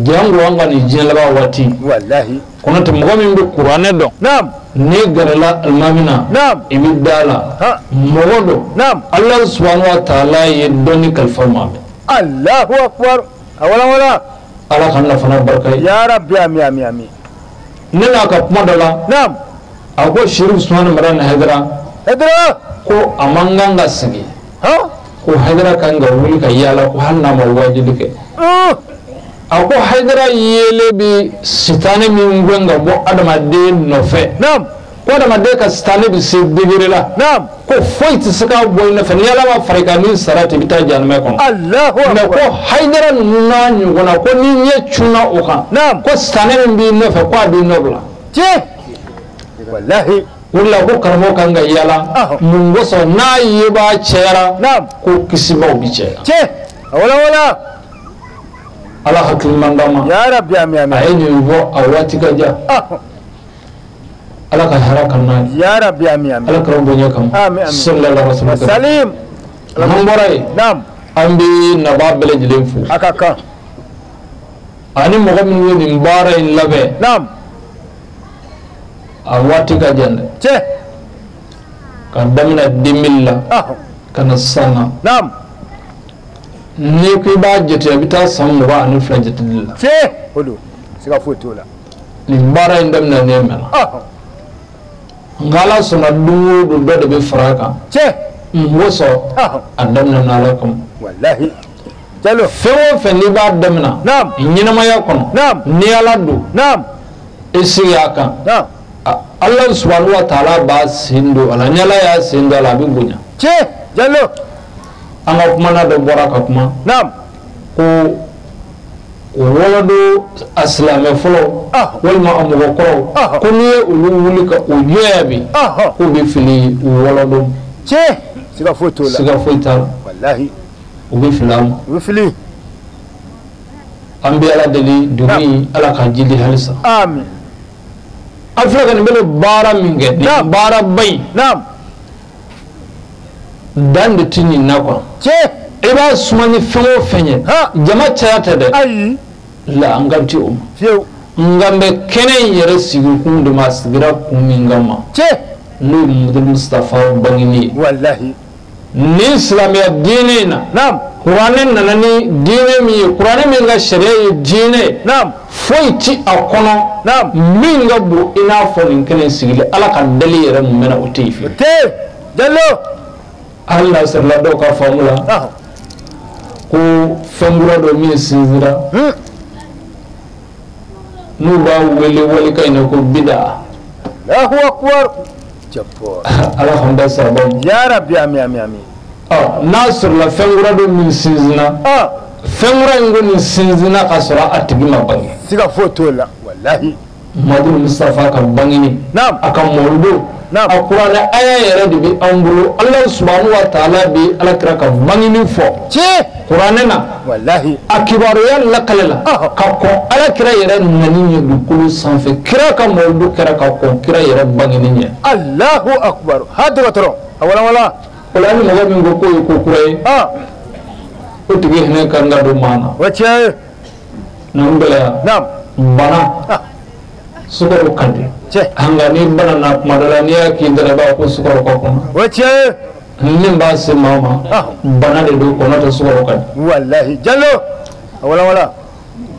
Jango an ka nin diɲɛ laban waati. Walahi. Kɔnɔ tɛ mɔgɔ min bɛ kuranɛ dɔn. Naam. N'i gɛrɛla alimami na. Naam. I bɛ da la. Mɔgɔ don. Naam. Ala subahana wa taala ye dɔnni kalifa maa mɛ. Alahu akubar. A walawala. Ala k'an nafa n'a barika ye. Ya Rabbi ami ami ami. Ne n'a ka kuma dɔ la. Naam. A ko Sherif Usman Madani Hayidara. Hayidara. Ko a man kan ka sigi. Ko Hayidara kan ka wuli ka yaala ko hali n'a ma wajuli kɛ. A ko Hayidara yelen bɛ sitanɛ min gɛn ka bɔ adamaden nɔfɛ. Naam. Ko adamaden ka sitanɛ bɛ se degré la. Naam. Ko foyi tɛ se ka bɔ i nɔfɛ ni Ala ma fara i kan ni sara tɛ i bɛ taa jahanama kɔnɔ. Alahu akubar. Mais ko Hayidara ninnu n'a ɲɔgɔnna ko ni ɲɛ cunna o kan. Naam. Ko sitanɛ min b'i nɔfɛ ko a b'i nɔ bila. Tiɲɛ. Walahi. O de la ko karamɔgɔ kan ka yaala. Mun kosɔn n'a yebaa cayara. Naam. Ko kisibaw bɛ caya. Tiɲɛ. A walawala. Ala hakiliman d'an ma. Ya Rabbi ami ami. A ye nin bɔ a waati ka jan. Ala ka hɛrɛ ka n'a ye. Ya Rabbi ami ami. Ala k'an bonya kama. Ami ami. Sallallahu alaihi wa sallam. Salim. N'an bɔra yen. Naam. An bɛ nabaa bɛɛ lajɛlen fo. A ka kan. Ani mɔgɔ minnu ye nin baara in labɛn. Naam. A waati ka jan dɛ. Tiɲɛ. Ka daminɛ 2000 la. Ka na sisan na. Naam. N'i ko i b'a jate a bɛ taa san 22 jateli la. Tiɲɛ. O don. Siga foyi t'o la. Nin baara in daminɛnen mɛnna. Nka Ala sɔnna don o don dɔ de bɛ fara a kan. Tiɲɛ. Mun kosɔn a daminɛna Ala kama. Walahi. Jalo. Fɛn o fɛn n'i b'a daminɛ. Naam. Ɲɛnamaya kɔnɔ. Naam. Ni Ala don. Naam. I sigi a kan. Naam. Ala subahana wa taala b'a sen don a la ni Ala y'a sen don a la a bɛ bonya. Tiɲɛ. Jalo. An ka kumana dɔ bɔra ka kuma. Naam. Ko Wɔlɔdo a silamɛ fɔlɔ walima a mɔgɔkɔrɔw ko n'i ye olu wuli ka o jɔ yan bi k'u bɛ fili Wɔlɔdo. Tiɲɛ. Siga foyi t'o la. Siga foyi t'a la. Walahi. U bɛ fili a ma. U bɛ fili. An bɛ Ala deli dugu in Ala k'a jidi halisa. Ami. An filɛ ka nin bɛ baara min kɛ nin baaraba in. Naam. Dan de tɛ nin na quoi. I b'a suma ni fɛn o fɛn ye jama caya tɛ dɛ. Ayi. La an kan tɛ o ma. Fiyewu. Nka n bɛ kɛnɛ in yɛrɛ sigi kun de ma a sigira kun min kama. N'o ye Mamadu Mustafa bangeni ye. Walahi. Nin silamɛya diinɛ in na. Naam. Kuranɛ nana ni diinɛ min ye kuranɛ min ka sariya ye diinɛ ye. Naam. Foyi ti a kɔnɔ. Naam. Min ka bon i n'a fɔ nin kɛnɛ in sigili Ala ka dali yɛrɛ mun bɛ na o tɛ yen fiyewu. O tɛ yen. Jalo. Hali n'a sɔrɔla dɔw ka faamu la. Ko fɛn kura dɔ min sinsinra. N'u b'a wele walikan in na ko bida. Allahu akbar. Ala k'an bɛɛ saba ma. Ya Rabbi ami ami ami. N'a sɔrɔla fɛn kura dɔ min sinsinna. Fɛn kura in kɔni sinsinna ka sɔrɔ a tigi ma bange. Siga foyi t'o la walahi. Mamadu Mustafa ka bangeni. Naam. A ka mawuludu. Naam. A kuranɛ aya yɛrɛ de bɛ an bolo Ala subahanahu wa taala bɛ Ala kira ka bangeni fɔ. Tiɲɛ. Kuranɛ na. Walahi. A kibaruya lakale la. Ka kɔn Ala kira yɛrɛ nani ɲɛ dugukolo sanfɛ kira ka mawuludu kɛra ka kɔn kira yɛrɛ bangeni ɲɛ. Allahu akbar. Ha dɔgɔtɔrɔ a walawala. O la ni mɔgɔ min ko k'o ye ko kura ye. O tigi hinɛ kan ka don maa na. O tiɲɛ ye. N'an gɛlɛya. Naam. Bana. Sukaro ka di. Nka ni bana na kuma dɔ la n'i y'a k'i da la i b'a fɔ ko sukaro ka kɔnɔ. O tiɲɛ ye. Min b'a se maa ma. Bana de don kɔnɔ tɛ sukaro ka di. Walahi Jalo a walawala.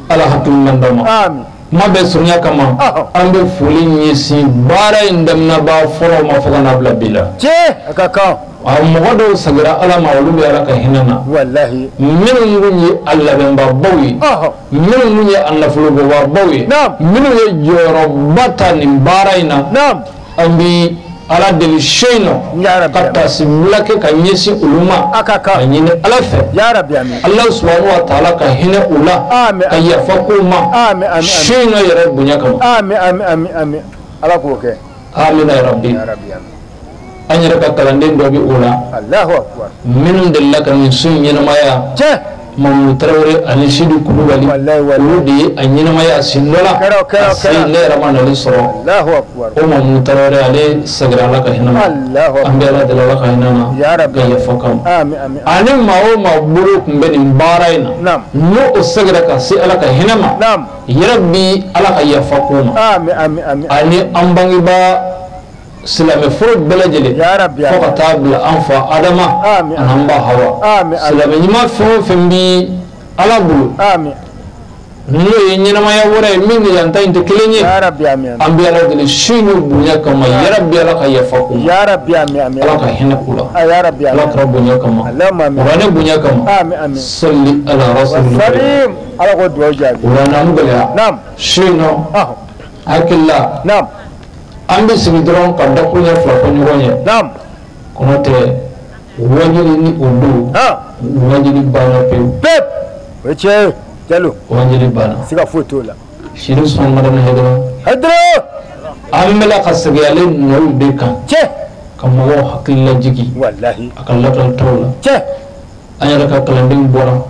Ala hakili ɲuman d'an ma. Amin. Kuma bɛɛ surunya kama. An bɛ foli ɲɛsin baara in daminɛbaa fɔlɔ ma fo ka n'a bila bi la. Tiɲɛ a ka kan. A mɔgɔ dɔw sagira Ala ma olu bɛ Ala ka hinɛ na. Walahi. Minnu kun ye a labɛnbaabaw ye. Minnu kun ye a nafolobɔbaabaw ye. Naam. Minnu ye jɔyɔrɔba ta nin baara in na. Naam. An bi Ala deli su in nɔ. Ka taasibila kɛ ka ɲɛsin olu ma. A ka kan. Ka ɲini Ala fɛ. Ya Rabbi amin. Ala subahanahu wa taala ka hinɛ u la. Amin. Ka yafa k'u ma. Amin amin. Su in nɔ yɛrɛ bonya kama. Amin amin amin amin. Ala k'o kɛ. Amina ya Rabbi. Ya Rabbi amin. An yɛrɛ ka kalanden dɔ bɛ o la. Allahu akbar. Minnu delila ka nin su in ɲɛnamaya. Tiɲɛ. Mamudu Tarawele ani Sidi Kulubali. Walahi walahi. Olu de ye a ɲɛnamaya a sen dɔ la. Kɛra o kɛra o kɛra. Ne yɛrɛ ma nali sɔrɔ. Allahu akbar. O Mamudu Tarawele ale seginna Ala ka hinɛ ma. Allahu akbar. An bɛ Ala deli Ala ka hinɛ na. Ya Rabbi. Ka yafa k'an ma. Amin amin. Ani maa o maa bolo tun bɛ nin baara in na. Naam. N'o o seginna ka se Ala ka hinɛ ma. Naam. Yarabi Ala ka yafa k'u ma. Amin amin amin. Ani an bangebaa silamɛ fɔlɔ bɛɛ lajɛlen fo ka taa bila an fa Adama ani an ba Hawa silamɛ ɲuman fɛn o fɛn bi Ala bolo n'o ye ɲɛnamaya wɛrɛ ye min ni yan ta in tɛ kelen ye an bɛ Ala deli su in n'o bonya kama yarabi Ala ka yafa k'u ma Ala ka hinɛ k'u la Ala kira bonya kama kuranɛ bonya kama sali ala rasulillah Ala k'o dugawu jaabi o la n'an gɛlɛya su in nɔ hakili la an bɛ sigi dɔrɔn ka dakuruɲɛ fila fɔ ɲɔgɔn ye. Naam. Kɔnɔ tɛ wajuli ni o don. Wajuli banna pewu. Pewu. O ye tiɲɛ ye Jalo. Wajuli banna. Siga foyi t'o la. Sidi Usumani Madani Hayidara. Hayidara. An bɛla ka segin ale nɔw de kan. Tiɲɛ. Ka mɔgɔw hakili lajigin. Walahi. A ka lakalitaw la. Tiɲɛ. An yɛrɛ ka kalanden bɔra.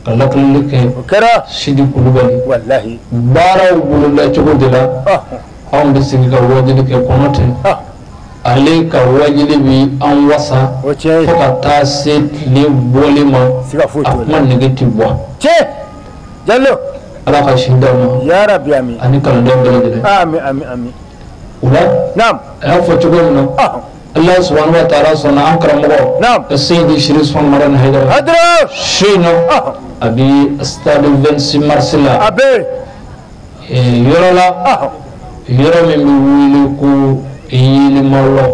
Ka lakalili kɛ. O kɛra. Sidi Kulubali. Walahi. Baaraw boloda cogo de la. Anw bɛ sigi ka wajuli kɛ kɔnɔ tɛ ale ka wajuli bi an wasa fo ka taa se tile bɔli ma a kuma nege tɛ bɔ. Tiɲɛ Jalo. Ala ka si d'aw ma. Ya Rabbi amin. Ani kalanden bɛɛ lajɛlen. Amin amin amin. O la. Naam. A y'a fɔ cogo min na. Ala subahanahu wa taala sɔnna an karamɔgɔ. Naam. Seyidi Sidi Usumani Madani Hayidara. Hayidara. Su in nɔ. A bi stade 26 mars la. A bɛ. Yɔrɔ la. Yɔrɔ min bɛ wele ko Yirimalɔ.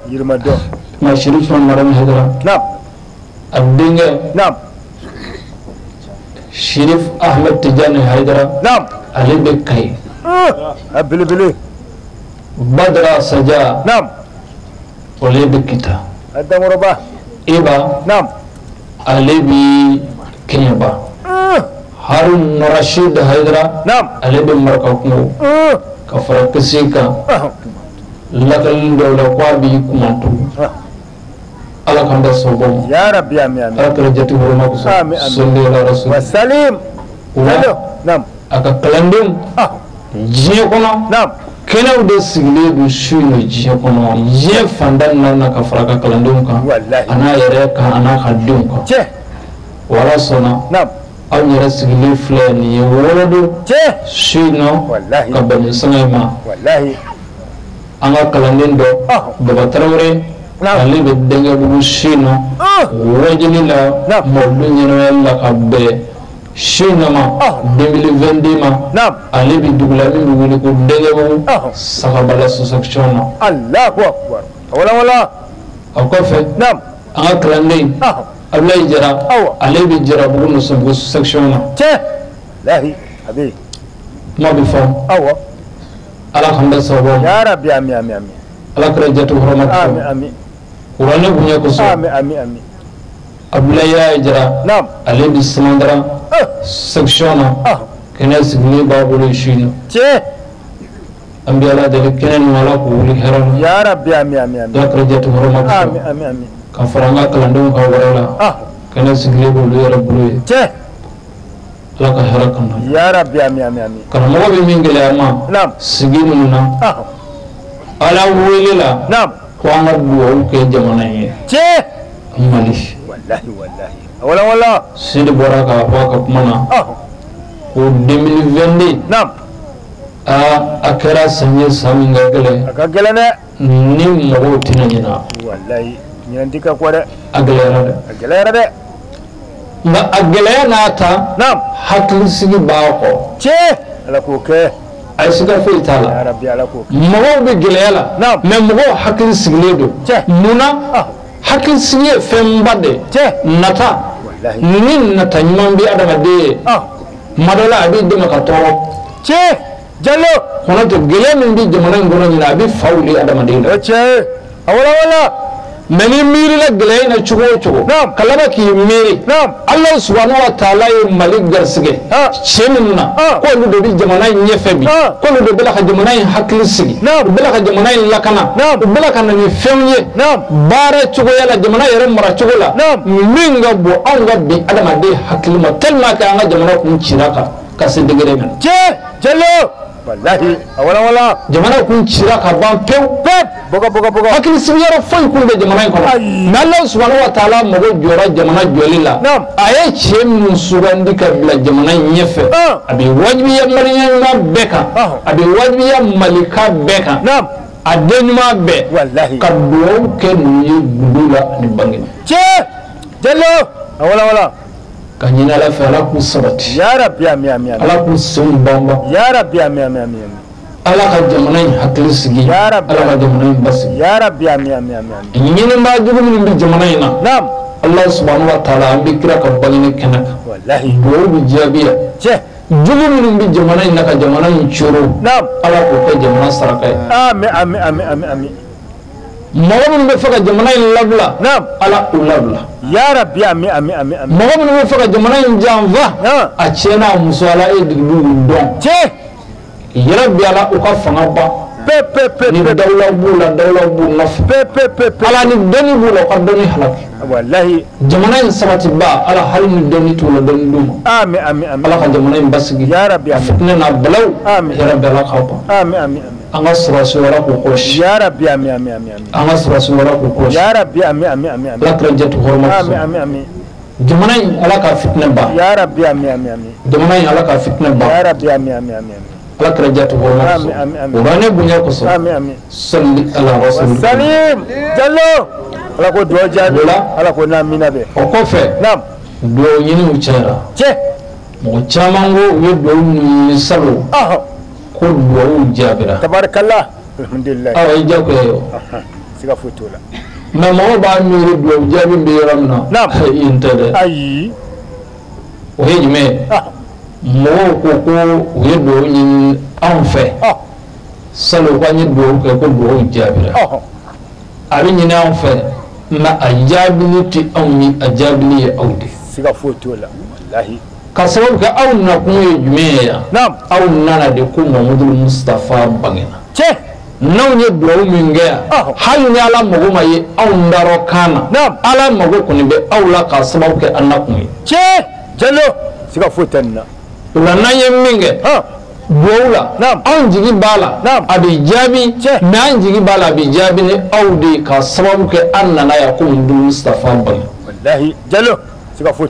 Yirimadɔ. Ma Sidi Usumani Madani Hayidara. Naam. A denkɛ. Naam. Sherif Ahmed Tijani Hayidara. Naam. Ale bɛ Kayi. A belebele. Badara Saja. Naam. Ale bɛ Kita. A Dankɔrɔba. Iba. Naam. Ale bɛ Kɛɲɛba. Harun Rashid Hayidara. Naam. Ale bɛ Marakakungo. Ka fara kisi kan. Lakalili dɔw la k'a b'i kumantu. Ala k'an bɛɛ sɔn bɔ ma. Ya Rabbi amin amin. Ala kɛra jate huruma kosɔn. Amin amin. Sɔli ala rasul. Wa salim. O la. Naam. A ka kalandenw. Diɲɛ kɔnɔ. Naam. Kɛnɛw de sigilen don su in na diɲɛ kɔnɔ diɲɛ fantan naani ka fara ka kalandenw kan a n'a yɛrɛ kan a n'a ka denw kan wala sɔnna aw yɛrɛ sigilen filɛ nin ye wɔlɔdon su in na ka bɛn nin sanga in ma an ka kalanden dɔ Baba Tarawele ale bɛ Dɛnkɛbugu su in na wajuli la mawulu ɲɛnamaya la ka bɛn su in na ma 2022 ma ale bɛ dugu la min bɛ wele ko Dɛnkɛbugu Sagabala sous-section na. Alahu akubar wala wala. O kɔfɛ an ka kalanden Abulayi Jara ale bɛ Jarabugu Nɔsɔnbugu sous-section na. Tiɲɛ lahi a bɛ yen. Kuma bɛ fɔ. Awɔ. Ala k'an bɛɛ sababu ma. Ya Rabbi ami ami ami. Ala kɛra jate hɔrɔma kosɔn. Ami ami. Kuranɛ bonya kosɔn. Ami ami ami. Abulayi Jara ale bɛ Samandara section na kɛnɛ sigilen b'a bolo su in na. Tiɲɛ. An bɛ Ala deli kɛnɛ ninnu Ala k'u wuli hɛrɛ la. Ya Rabbi ami ami ami. Ala kɛra jate hɔrɔma kosɔn. Ami ami ami. Ka fara an ka kalandenw kan wɛrɛ la. Kɛnɛ sigilen b'olu yɛrɛ bolo ye. Tiɲɛ. Ala ka hɛrɛ kan na. Ya Rabbi ami ami ami. Karamɔgɔ bɛ min gɛlɛya ma. Sigi ninnu na. Ala wele la. Ko an ka duwawu kɛ jamana in ye. Tiɲɛ. Mali. Walahi walahi. Wala wala. Sidi bɔra k'a fɔ a ka kuma na. Ko 2022. A kɛra san ye san min ka gɛlɛn. A ka gɛlɛn dɛ. Ni mɔgɔw tɛna ɲinɛ. Walahi ɲinɛ ti ka kɔ dɛ. A gɛlɛyara dɛ. A gɛlɛyara dɛ. Nka a gɛlɛya n'a ta. Hakilisigi b'a kɔ. Tiɲɛ. Ala k'o kɛ. A ye siga foyi t'a la. Ya Rabbi Ala k'o kɛ. Mɔgɔw bɛ gɛlɛya la. Mais mɔgɔw hakili sigilen don. Mun na? Hakilisigi ye fɛnba de ye. Nata. Ni nata ɲuman bɛ adamaden ye. Tuma dɔ la a b'i dɛmɛ ka tɔɔrɔ. Tiɲɛ. Jalo. Kɔnɔ tɛ gɛlɛya min bɛ jamana in kɔnɔ ɲinɛ a bɛ fa wuli adamaden la. O tiɲɛ ye. A wala wala. Mais ni miirila gɛlɛya in na cogo o cogo. Ka laban k'i miiri. Ala subahana wa taala ye Mali garisɛgɛ. Cɛ minnu na. K'olu de bɛ jamana in ɲɛfɛ bi. K'olu de bɛ la ka jamana in hakili sigi. U bɛ la ka jamana in lakana. U bɛ la ka na ni fɛnw ye. Baara cogoya la jamana yɛrɛ mara cogo la. Min ka bon anw ka bi adamaden hakili ma tellement que an ka jamana kun cira ka se degré min na. Tiɲɛ Jalo. Walahi a wala wala. Jamana kun cira ka ban pewu. Pewu. Bɔgɔ bɔgɔ bɔgɔ. Hakili sigiyɔrɔ foyi kun bɛ jamana in kɔnɔ. Mais Ala subahana wa taala mago jɔra jamana jɔli la. A ye cɛ minnu sugandi ka bila jamana in ɲɛfɛ. A bɛ wajibiya maliyɛn ɲuman bɛɛ kan. A bɛ wajibiya malika bɛɛ kan. A den ɲuman bɛɛ. Walahi. Ka duwawu kɛ ninnu ye gundo la ani bange la. Tiɲɛ Jalo a wala wala. Ka ɲini Ala fɛ Ala k'u sabati. Ya Rabbi ami ami ami. Ala k'u senw banban. Ya Rabbi ami ami ami. Ala ka jamana in hakili sigi. Ya Rabbi. Ala ka jamana in basigi. Ya Rabbi ami ami ami. Ɲinibaa jugu minnu bɛ jamana in na. Ala subahana wa taala an bɛ kira ka bangeni kɛnɛ kan. Walahi. Duwawu bɛ jaabi yan. Tiɲɛ. Jugu minnu bɛ jamana in na ka jamana in coro. Ala k'o kɛ jamana saraka ye. Ami ami ami ami ami. Mɔgɔ minnu bɛ fɛ ka jamana in labila. Ala k'u labila. Ya Rabbi ami ami ami ami. Mɔgɔ minnu bɛ fɛ ka jamana in janfa. A cɛ n'a muso Ala e de b'u dɔn. Tiɲɛ. Yɛrɛ bi Ala u ka fanga ban. Pe pe pe. Ni dawula b'u la dawula b'u nɔfɛ. Pe pe pe pe. Ala ni dɔnni b'u la u ka dɔnni halaki. Walahi. Jamana in sabatiba Ala hali ni dɔnni t'u la dɔnni d'u ma. Ami ami ami. Ala ka jamana in basigi. Ya Rabbi ami. Fitinɛ n'a balawu. Ami. Ya Rabbi Ala k'a ban. Ami ami ami. An ka sɔrɔdasiw Ala k'u kɔlɔsi. Ya Rabbi ami ami ami ami. An ka sɔrɔdasiw Ala k'u kɔlɔsi. Ya Rabbi ami ami ami ami. Ala kɛra jate hɔrɔma kosɔn. Ami ami ami. Jamana in Ala ka fitinɛ ban. Ya Rabbi ami ami ami. Jamana in Ala ka fitinɛ ban. Ya Rabbi ami ami ami ami. Ala kɛra jate hɔrɔma kosɔn. Ami ami ami. Kuranɛ bonya kosɔn. Ami ami. Sali ala rasul. Salim Jalo. Ala ko duwawu jaabi. O la. Ala ko n'amina bɛ. O kɔfɛ. Naam. Duwawu ɲiniw cayara. Tiɲɛ. Mɔgɔ caman ko u ye duwawu minnu ɲini salon. Ko duwawu jaabira. Tabarikala. Alhamdulilayi. Awa i jagoya ye o. Siga foyi t'o la. Mais mɔgɔw b'a miiri duwawu jaabi bɛ yɔrɔ min na. Naam. Yen tɛ dɛ. Ayi. O ye jumɛn ye? Mɔgɔw ko ko u ye duwawu ɲini anw fɛ. Salon k'an ye duwawu kɛ ko duwawu jaabira. A bɛ ɲini anw fɛ nka a jaabili tɛ anw ye a jaabili ye aw de. Siga foyi t'o la. Walahi. Ka sababu kɛ aw nakun ye jumɛn ye yan. Aw nana de ko Mamadu Mustafa bangena. Tiɲɛ. N'anw ye duwawu min kɛ yan. Hali ni Ala mago ma ye anw darɔ kan na. Ala mago kɔni bɛ aw la k'a sababu kɛ an nakun ye. Tiɲɛ. Jalo. Siga foyi tɛ nin na. O la n'an ye min kɛ. Duwawu la anw jigi b'a la a bɛ jaabi mais an jigi b'a la a bɛ jaabi ni aw de ye k'a sababu kɛ an nana yan ko Mustafa bange. Walahi Jalo.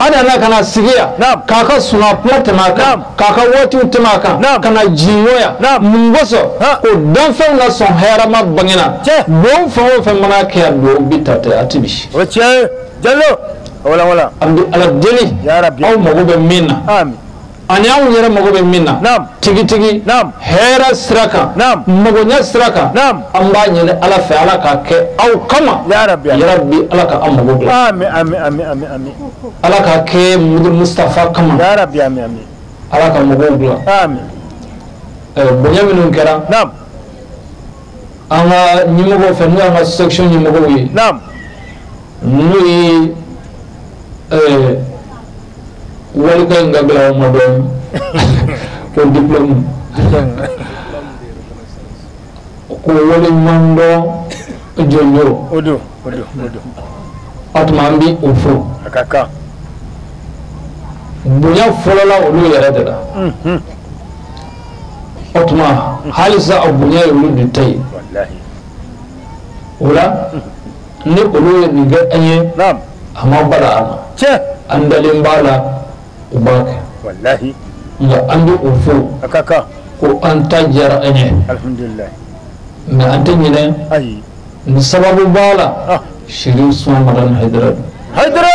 A nana ka na sigi yan k'a ka sunɔgɔ kuma tɛmɛ a kan k'a ka waatiw tɛmɛ a kan ka na jigin yan mun kosɔn ko danfɛnw na sɔn hɛrɛma bangena duwawu fɛn o fɛn mana kɛ yan duwawu bi ta tɛ a ti bi. O tiɲɛ ye Jalo. Wala wala. An bɛ Ala deli aw mago bɛ min na. Ani anw yɛrɛ mago bɛ min na tigitigi hɛrɛ sira kan magoɲɛ sira kan an b'a ɲini Ala fɛ Ala k'a kɛ aw kama yarabi Ala ka an mago dilan ami ami ami ami ami Ala k'a kɛ Mustafa kama yarabi ami ami Ala ka mago dilan ami bonya minnu kɛra an ka ɲɛmɔgɔw fɛ n'o y'an ka section ɲɛmɔgɔw ye n'o ye walika in ka gɛlɛn aw ma dɔɔnin ko diplôme ko waleɲuman dɔn jɔnjɔn o don o don o don o tuma an bɛ o fo a ka kan bonya fɔlɔla olu yɛrɛ de la o tuma halisa a bonya ye olu de ta ye o la ni olu ye nin kɛ an ye a ma bala an ma an dalen b'a la u b'a kɛ walahi nka an bɛ o fo a ka kan ko an ta diyara an ye alhamdulilayi mais an tɛ ɲinɛ ayi nin sababu b'a la Chérif Ousmane Madani Haidara don Haidara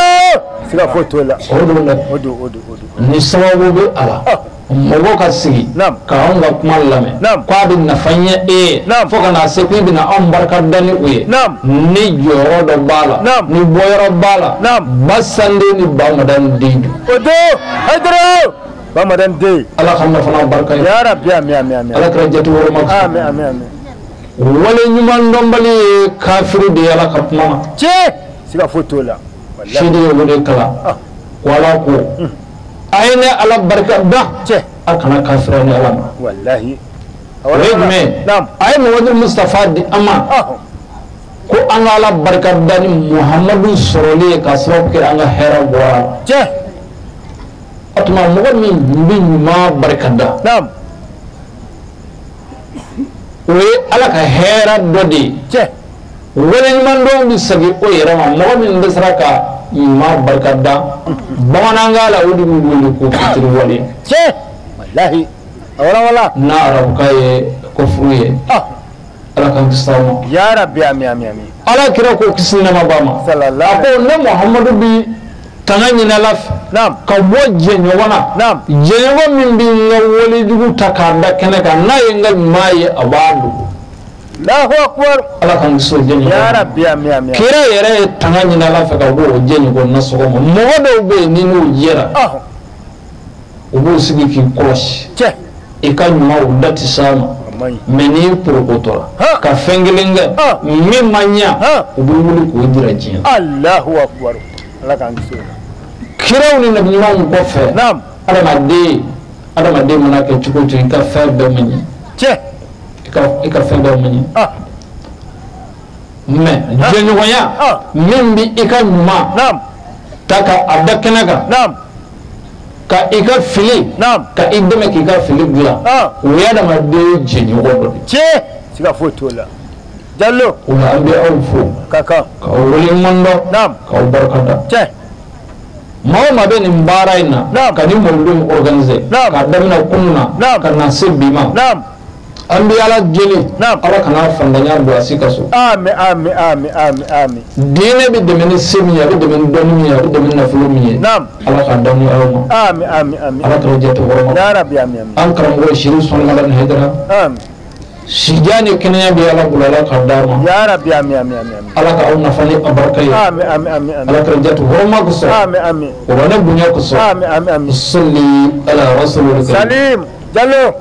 siga foyi t'o la o don dɛ o don o don o don ni sababu bɛ a la mɔgɔ ka sigi ka anw ka kuma lamɛn k'a bɛ nafa ɲɛ e ye fo ka na se k'i bɛna anw barika da ni o ye ni jɔyɔrɔ dɔ b'a la ni bɔyɔrɔ b'a la ba sanden ni ba Madani den don o don Haidara ba Madani den Ala ka nafa n'aw barika ye yarabi ami ami ami Ala kɛra jate wɔrɔma ami ami ami wale ɲuman dɔnbali ye kafiri de ye Ala ka kuma ma tiɲɛ siga foyi t'o la sidi ye o de kalan ko Ala ko a ye ne Ala barika da a kana kafira ni Ala ma walahi o ye jumɛn a ye Muhamadu Mustafa di an ma ko an ka Ala barika da ni Muhamadu sɔrɔli ye k'a sababu kɛ an ka hɛrɛ bɔra la o tuma mɔgɔ min bɛ ɲuman barika da o ye Ala ka hɛrɛ dɔ de ye waleɲuman dɔn bɛ segin o yɛrɛ ma mɔgɔ min dɛsɛra ka ɲuman barika da bamanankan la o de b'u wele ko fitiriwale walahi wala n'a arabukan ye ko furu ye Ala k'an kisi aw ma yarabi ami ami ami Ala kira ko kisi nɛɛma b'a ma a ko ne Muhamadu bi tanga ɲini Ala fɛ ka bɔ jɛɲɔgɔn na jɛɲɔgɔn min bɛ n ka walejugu ta k'a da kɛnɛ kan n'a ye n ka ɲuman ye a b'a dogo Allahu akbar Ala k'an kisi o jɛɲɔgɔn ma yarabi ami ami kira yɛrɛ ye tanga ɲini Ala fɛ ka bɔ o jɛɲɔgɔn nasɔgɔ ma mɔgɔ dɔw bɛ yen ni n'u jɛra u b'u sigi k'i kɔlɔsi i ka ɲuman u da tɛ s'a ma mais n'i porokotora ka fɛn kelen kɛ min ma ɲa u bɛ wuli k'o jira diɲɛ na Allahu akbar Ala k'an kisi o la kiraw ni nabi ɲumanw kɔfɛ adamaden mana kɛ cogo o cogo i ka fɛn bɛɛ ma ɲɛ i ka fɛn bɛɛ ma ɲɛ mais jɛɲɔgɔnya min bɛ i ka ɲuman ta ka a da kɛnɛ kan ka i ka fili ka i dɛmɛ k'i ka fili dilan o ye adamaden jɛɲɔgɔn dɔ de ye siga foyi t'o la Jalo o la an bɛ aw fo ka kan k'aw waleɲuman dɔn k'aw barika da maa o maa bɛ nin baara in na ka nin mawuludu in organiser k'a daminɛ kunun na ka na se bi ma an bɛ Ala deli Ala kana fantanya don a si ka so ami ami ami ami ami diinɛ bɛ dɛmɛ ni se min ye a bɛ dɛmɛ ni dɔnni min ye a bɛ dɛmɛ ni nafolo min ye Ala k'a d'an ni aw ma ami ami ami Ala k'aw jɛ tɔgɔ ma yarabi ami ami an karamɔgɔ Chérif Ousmane Madani Haidara ami sijan ni kɛnɛya bɛ Ala bolo Ala k'a d'a ma yarabi ami ami ami Ala ka aw nafa ni a barika ye ami ami ami ami Ala k'aw jɛ tɔgɔ kosɔn ami ami kuranɛ bonya kosɔn ami ami ami salli ala rasulil karim salim Jalo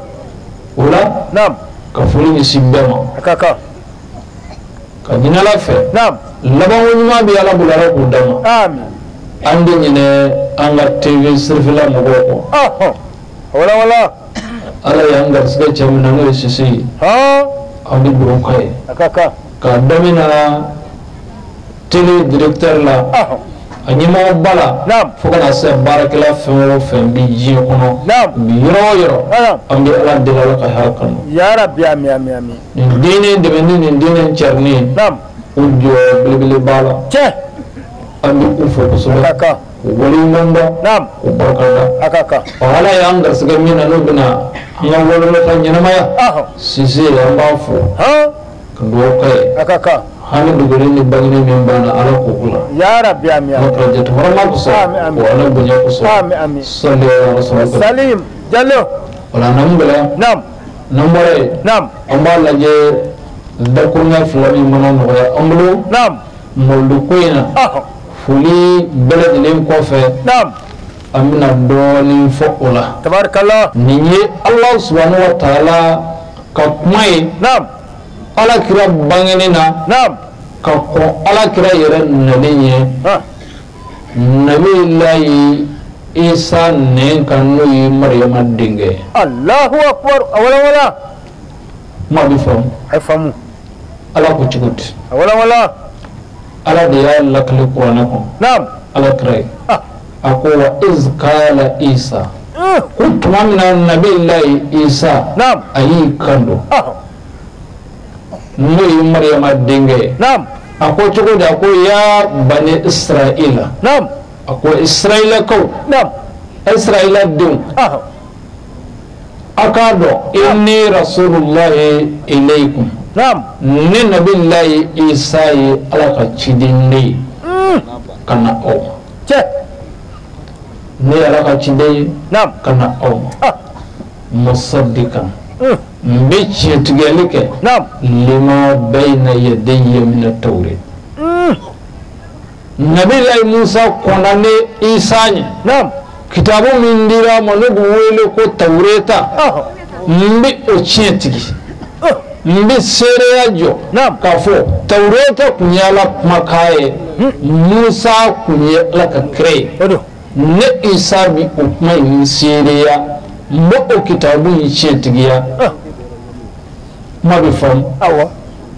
o la ka foli ɲɛsin bɛɛ ma a ka kan ka ɲini Ala fɛ labanko ɲuman bɛ Ala bolo Ala k'o d'an ma ami an tɛ ɲinɛ an ka TV sirifila mɔgɔw kɔ wala wala Ala y'an garisɛgɛ cɛ min na n'o ye Sise ye an bɛ dugawu k'a ye a ka kan k'a daminɛ télé directeur la A ɲɛmɔgɔba la fo ka na se baarakɛla fɛn o fɛn bɛ diɲɛ kɔnɔ bi yɔrɔ o yɔrɔ an bɛ Ala deli Ala ka hɛrɛ kanu. Yarabi ami ami ami. Nin diinɛ dɛmɛni nin diinɛ cɛrinni u jɔyɔrɔ belebele b'a la. An bɛ u fo kosɛbɛ. U waleɲuman dɔn. U barika da. Ɔ Ala y'an garisɛgɛ min na n'o bɛna an ka walew ka ɲɛnamaya. Sise an b'a fo. Ka dugawu k'a ye. Hami dogolen ni bangenen min b'an na Ala k'o k'u la. Yarabi ami ami. Ala ka jate hɔrɔma kosɔn. O Ala bonya kosɔn. Ami ami. Sali ala rasulillah. Salim Jalo. O la n'an gɛlɛya. N'an bɔra yen. An b'a lajɛ dakuruɲɛ fila min mana nɔgɔya an bolo. Mawuludu ko in na. Foli bɛɛ lajɛlen kɔfɛ. An bɛna dɔɔnin fɔ o la. Tabarikala. Nin ye Ala subahana wa taala ka kuma ye. Ala kira bangeni na. Ka kɔn Ala kira yɛrɛ nalen ye. Nabilayi Isa nɛn kan n'o ye Mariyama denkɛ ye. Alahu akubar a wala wala. Kuma bɛ faamu. A ye faamu. Ala ko cogo di. A wala wala. Ala de y'a lakale kuranɛ kɔnɔ. Ala kira ye. A ko wa iz kala Isa. Ko tuma min na Nabilayi Isa. A y'i kan don. N'o ye Mariyama denkɛ ye. A ko cogo di a ko ya bani Israila. A ko Israilakaw. Israila denw. A k'a dɔn inni rasulullahi ilaykum. Ne Nabilayi Isa ye Ala ka ciden de ye. Ka na aw ma. Ne ye Ala ka ciden ye. Ka na aw ma. Musaddiqan. N bɛ tiɲɛtigɛli kɛ. Lima bayna yadayya mina tawret. Nabilayi Musa kɔnna ne Isa ɲɛ. Kitabu min dira a ma n'o bɛ wele ko Tawureta. N bɛ o tiɲɛ tigi. N bɛ seereya jɔ. K'a fɔ Tawureta tun ye Ala kumakan ye. Musa tun ye Ala ka kira ye. Ne Isa bɛ o kuma in seereya. N bɛ o kitabu in tiɲɛtigiya. Kuma bɛ faamu.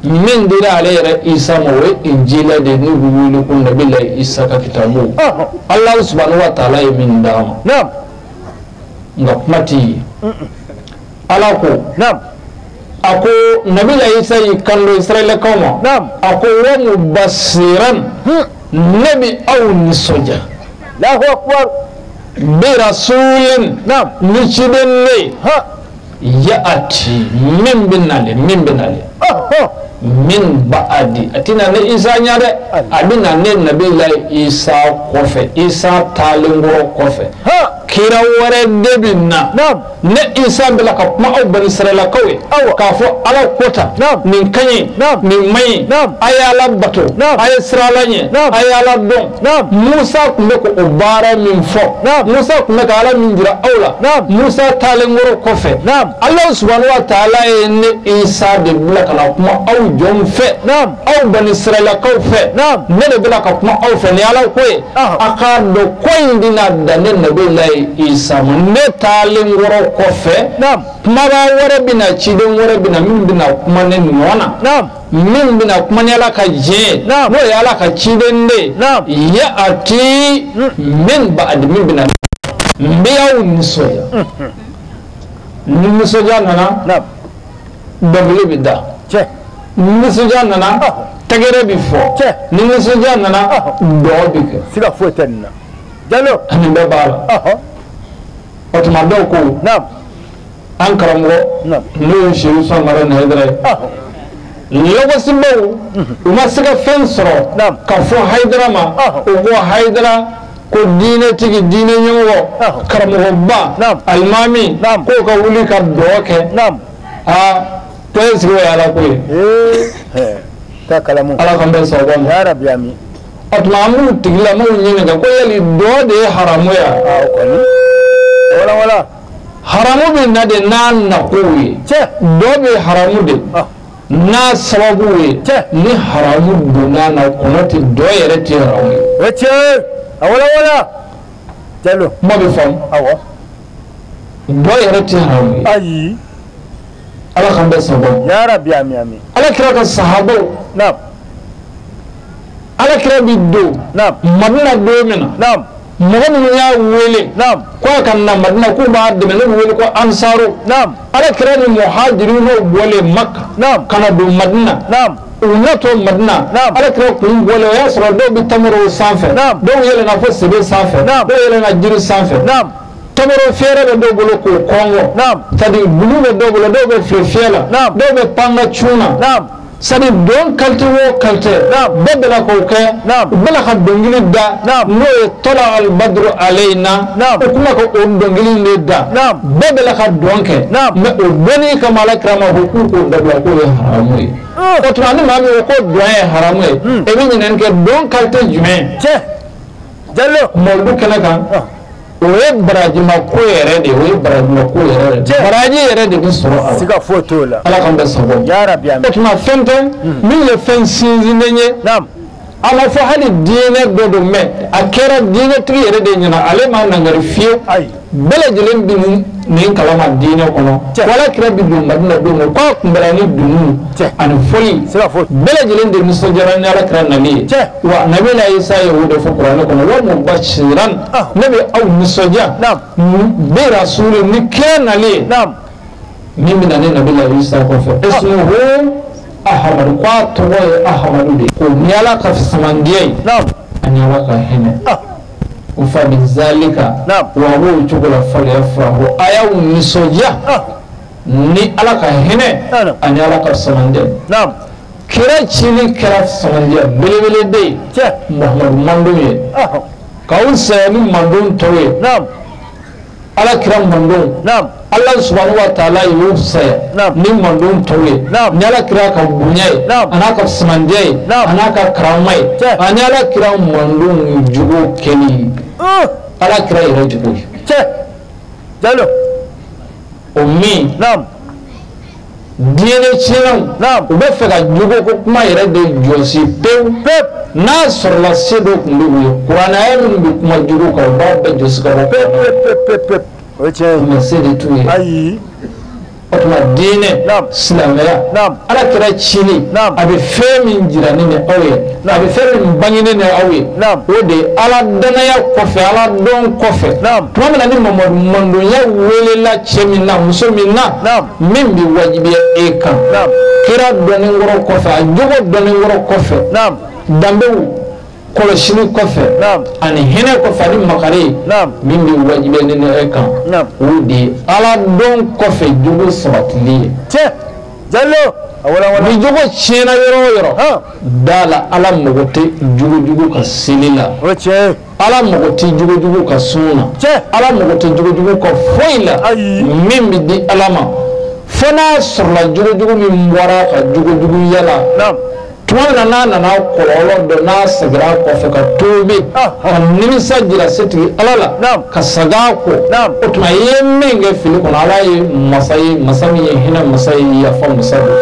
Min dira ale yɛrɛ Isa ma o ye Injila de ye n'u bɛ wele ko Nabilayi Isa ka kitabu. Ala subahana wa taala ye min d'a ma. Nka kuma tɛ yen. Ala ko. A ko Nabilayi Isa y'i kan don Israɛlakaw ma. A ko wa mubasiran. Ne bɛ aw nisɔndiya. Alahu akubar. Bi rasulin. Ni ciden ne ye. Yaati min bɛ nalen min bɛ nalen. Min ba'adi a tɛna ne Isa ɲɛ dɛ a bɛ na ne Nabilayi Isa kɔfɛ Isa taalen kɔrɔ kɔfɛ kira wɛrɛ de bɛ na ne Isa bɛ ka kuma aw bani Israɛlakaw ye k'a fɔ Ala ko tan nin ka ɲi nin man ɲi a ye Ala bato a ye siran Ala ɲɛ a ye Ala dɔn Musa tun bɛ k'o baara min fɔ Musa tun bɛ ka Ala min jira aw la Musa taalen kɔrɔ kɔfɛ Ala subahana wa taala ye ne Isa de bila ka na kuma aw jɔnw fɛ aw bani Israɛlakaw fɛ ne de bɛna ka kuma aw fɛ ni Ala ko ye a k'a dɔn ko in bɛna dan ne Nabilayi Isa ma ne taalen kɔrɔ kɔfɛ kumabaa wɛrɛ bɛna ciden wɛrɛ bɛna min bɛna kuma ne nɔ na min bɛna kuma ni Ala ka diɲɛ ye n'o ye Ala ka ciden de ye yaati min ba'di min bɛna n bɛ aw nisɔndiya ni nisɔndiya nana dɔnkili bɛ da ni nisɔndiya nana tɛgɛrɛ bɛ fɔ ni nisɔndiya nana dɔn bɛ kɛ. Siga foyi tɛ nin na. Jalo. Nin bɛɛ b'a la. O tuma dɔw ko. An karamɔgɔ. N'o ye Seku Sankara Nayidara ye. Lɔgɔsibaw u ma se ka fɛn sɔrɔ. Ka fɔ Hayidara ma. U ko Hayidara ko diinɛtigi diinɛ ɲɛmɔgɔ. Karamɔgɔba. Alimami. K'o ka wuli ka dɔn kɛ. Aa. Ko e sigi o ye Ala ko ye. Ala k'an bɛn sababu ma. Yarabi ami. O tuma an b'u tigilamɔgɔw ɲininka ko yali dɔ de ye haramu ye wa? Wala wala. Haramu bɛ na de n'a nakow ye. Dɔ bɛ haramu de n'a sababu ye. Ni haramu donna na kɔnɔ tɛ dɔ yɛrɛ tɛ haramu ye. O tiɲɛ. A wala wala. Jalo. Kuma bɛ faamu. Awɔ. Dɔ yɛrɛ tɛ haramu ye. Ayi. Ala k'an bɛn sababu ma. Yarabi ami ami. Ala kira ka sahabaw. Ala kira bi don Madina don min na mɔgɔ minnu y'a wele ko a ka na Madina k'u b'a dɛmɛ n'u wele ko Ansaru ala kira ni muhajirinaw bɔlen Maka ka na don Madina u natɔ Madina ala kira kun bɔlen o y'a sɔrɔ dɔw bɛ tamaro sanfɛ dɔw yɛlɛnna fo sebe sanfɛ dɔw yɛlɛnna jiri sanfɛ tamaro fiyɛrɛ bɛ dɔw bolo k'o kɔngɔ c'est-à-dire bulu bɛ dɔw bolo dɔw bɛ fili fiyɛ la dɔw bɛ pan ka cun na c'est-à-dire don qualité o qualité bɛɛ bɛ la k'o kɛ u bɛ la ka dɔnkili da n'o ye tɔla alibaduru aleyina o kuma ka o dɔnkili in de da bɛɛ bɛ la ka dɔn kɛ mais o dɔnni kama ala kira ma ko k'u k'o dabila k'o ye haramu ye o tuma ni maa min ko ko dɔn ye haramu ye e bɛ ɲininkali kɛ dɔn qualité jumɛn mawuludu kɛnɛ kan o ye barajima ko yɛrɛ de ye o ye barajima ko yɛrɛ de baraji yɛrɛ de bɛ sɔrɔ a la siga foyi t'o la ala k'an bɛɛ sago yarabi amin o tuma fɛn tɛ min ye fɛn sinsinnen ye a ma fɔ hali diinɛ dɔ don mɛ a kɛra diinɛtigi yɛrɛ de ɲɛna ale ma nangari fiyewu bɛɛ lajɛlen bɛ nin kalama diinɛ kɔnɔ wala kira bɛ don Madina don min k'a kunbɛnna ni dunun ani fɔli bɛɛ lajɛlen de nisɔndiyara ni ala kira nali ye wa nabila Isa ye o de fɔ kuranɛ kɔnɔ wa mubashiran ne bɛ aw nisɔndiya bi rasuli ni kira nali ye min bɛ na ni nabila Isa kɔfɛ ismuhu Ahamadu k'a tɔgɔ ye Ahamadu de ye ko ni ala ka samandiya ye ani ala ka hinɛ o fa bi zalika wa b'o cogo la falyafrahu a y'aw nisɔndiya ni ala ka hinɛ ani ala ka samandiya kira cili kɛra samandiya belebele de ye Muhamadu mandon ye k'aw saya ni mandon tɔw ye ala kira mandon ala subhanahu wa ta'ala y'u saya ni mandon tɔw ye ni ala kira ka bonya ye a n'a ka samandiya ye a n'a ka karama ye ani ala kira mandon jugu kɛli ala kira yɛrɛ jugu ye o min diinɛ tiɲɛnaw u bɛ fɛ ka jogo ko kuma yɛrɛ de jɔsi pewu n'a sɔrɔla se dɔ tun bɛ u ye kuranɛ aya minnu bɛ kuma jogo kan u b'a bɛɛ jɔsi ka bɔ pewu mais se de t'u ye ayi o tuma diinɛ silamɛya ala kira cili a bɛ fɛn min jira ne ni aw ye a bɛ fɛn min bange ne ni aw ye o de ye ala danaya kɔfɛ ala dɔn kɔfɛ tuma min na ni Mamadu mandonya welela cɛ min na muso min na min bɛ wajibiya e kan kira dɔnni kɔrɔ kɔfɛ a jogo dɔnni kɔrɔ kɔfɛ danbew kɔlɔsili kɔfɛ ani hinɛ kɔfɛ ani makari min bɛ wajibiya ne ni e kan o de ye ala dɔn kɔfɛ jogo sabatili ye ni jogo tiɲɛna yɔrɔ o yɔrɔ da la ala mago tɛ jogojugu ka seli la ala mago tɛ jogojugu ka sun na ala mago tɛ jogojugu ka foyi la min bɛ di ala ma fo n'a sɔrɔla jogojugu min bɔra ka jogojuguya la tuma min na n'a nana kɔlɔlɔ dɔn n'a seginna kɔfɛ ka tobi ka nimisa jira setigi ala la ka sag'a kɔ o tuma i ye min kɛ fili kɔnɔ ala ye masa ye masa min ye hinɛ masa ye yafa masa don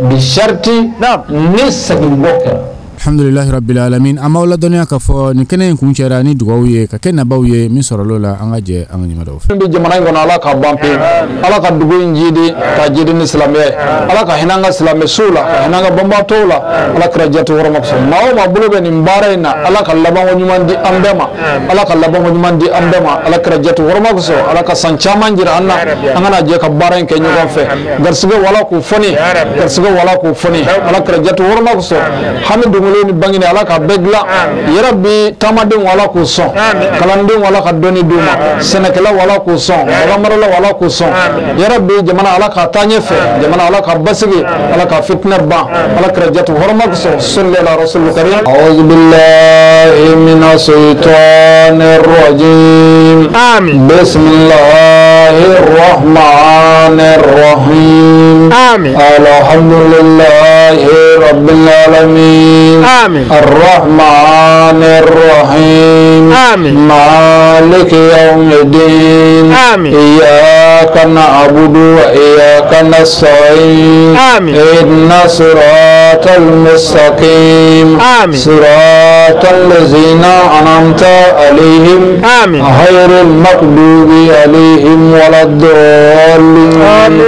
bi sariti ni segin bɔ kɛra. Alhamdulilahi rabbil alamin an b'aw ladɔnniya k'a fɔ nin kɛnɛ in kuncɛra ni dugawu ye ka kɛ nabaw ye min sɔrɔl'o la an ka jɛ an ka ɲɛmadaw fɛ. Min bɛ jamana in kɔnɔ ala ka ban pewu ala ka dugu in jidi ka jidi ni silamɛ ye ala ka hinɛ an ka silamɛ sow la ka hinɛ an ka banbaatɔw la ala kira jate wɔrɔma kosɔn maa o maa bolo bɛ nin baara in na ala ka labanko ɲuman di an bɛɛ ma ala ka labanko ɲuman di an bɛɛ ma ala kira jate wɔrɔma kosɔn ala ka san caman jira an na an kana jɛ ka baara in kɛ ɲɔgɔn fɛ garisigɛ wala k'o fɔni garisigɛ wala k'o fɔni ala kira jate wɔrɔma kosɔn hami dogo ni bangene ala ka bɛɛ dilan yɛrɛ bi taamadenw ala k'u sɔn kalandenw ala ka dɔnni d'u ma sɛnɛkɛlaw ala k'u sɔn baganmaralaw ala k'u sɔn yɛrɛ bi jamana ala ka taa ɲɛfɛ jamana ala ka basigi ala ka fitinɛ ban ala kira jate hɔrɔma kosɔn sɔli ala rasul karim. A'udhu billahi minash shaitanir rajim. Amin. Bismillahir rahmanir rahim. Amin. Alhamdulillahi rabbil alamin. آمين. الرحمن الرحيم. آمين. مالك يوم الدين. آمين. إياك نعبد وإياك وإياك نستعين آمين اهدنا الصراط المستقيم آمين صراط الذين أنعمت عليهم آمين غير المغضوب عليهم ولا الضالين آمين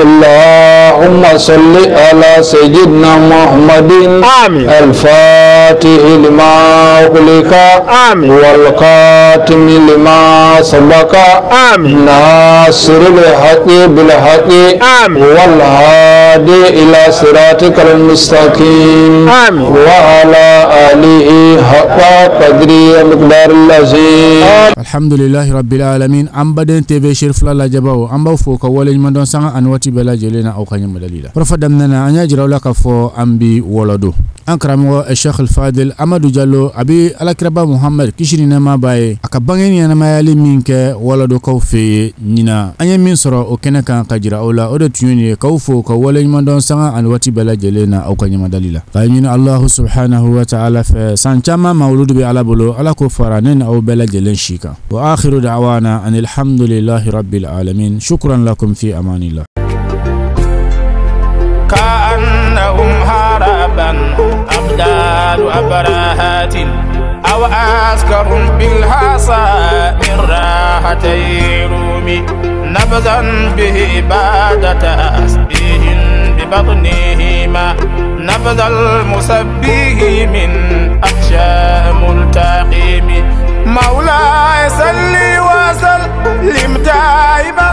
اللهم صل على سيدنا محمد آمين الفاتح لما أغلق آمين والخاتم لما سبق آمين ناصر الحق بالحق آمين والهادي إلى صراطك المستقيم آمين وعلى آله حق قدره ومقدار العظيم. Alhamdulillahi rabbil alamin. An baden TV Cherifla lajɛbaw, an b'aw fo ka waleɲuman dɔn sanga ani waati bɛɛ lajɛlen na aw ka ɲɛmadali la. Kɔrɔfɔ daminɛ na, an y'a jira aw la k'a fɔ an bi wɔlɔdon an karamɔgɔ Sheikh Al-Fadil Amadu Jalo a bi alakiraba Muhammad kisi ni nɛɛma b'a ye, a ka bange ɲɛnamayali min kɛ wɔlɔdonkaw fɛ yen ɲina, an ye min sɔrɔ o kɛnɛ kan ka jira aw la, o de tun ye nin ye k'aw fo ka waleɲuman dɔn sanga ani waati bɛɛ lajɛlen na aw ka ɲɛmadali la. K'a ɲini Allahu subhanahu wa ta'ala fɛ san caman mawuludu bɛ Ala bolo, Ala k'o fara ne ni aw bɛɛ lajɛlen si kan. Wa akhiru da'wana anil hamdulillahi rabbil alamin. Shukran lakum fi amanillah. كأنهم هربا أبدال أبراهات أو عسكر بالحصى من راحتي رومي نبذا به بعد تسبيح ببطنهما نبذ المسبح من أخشى ملتقيم. مولاي صل وسلم دائما.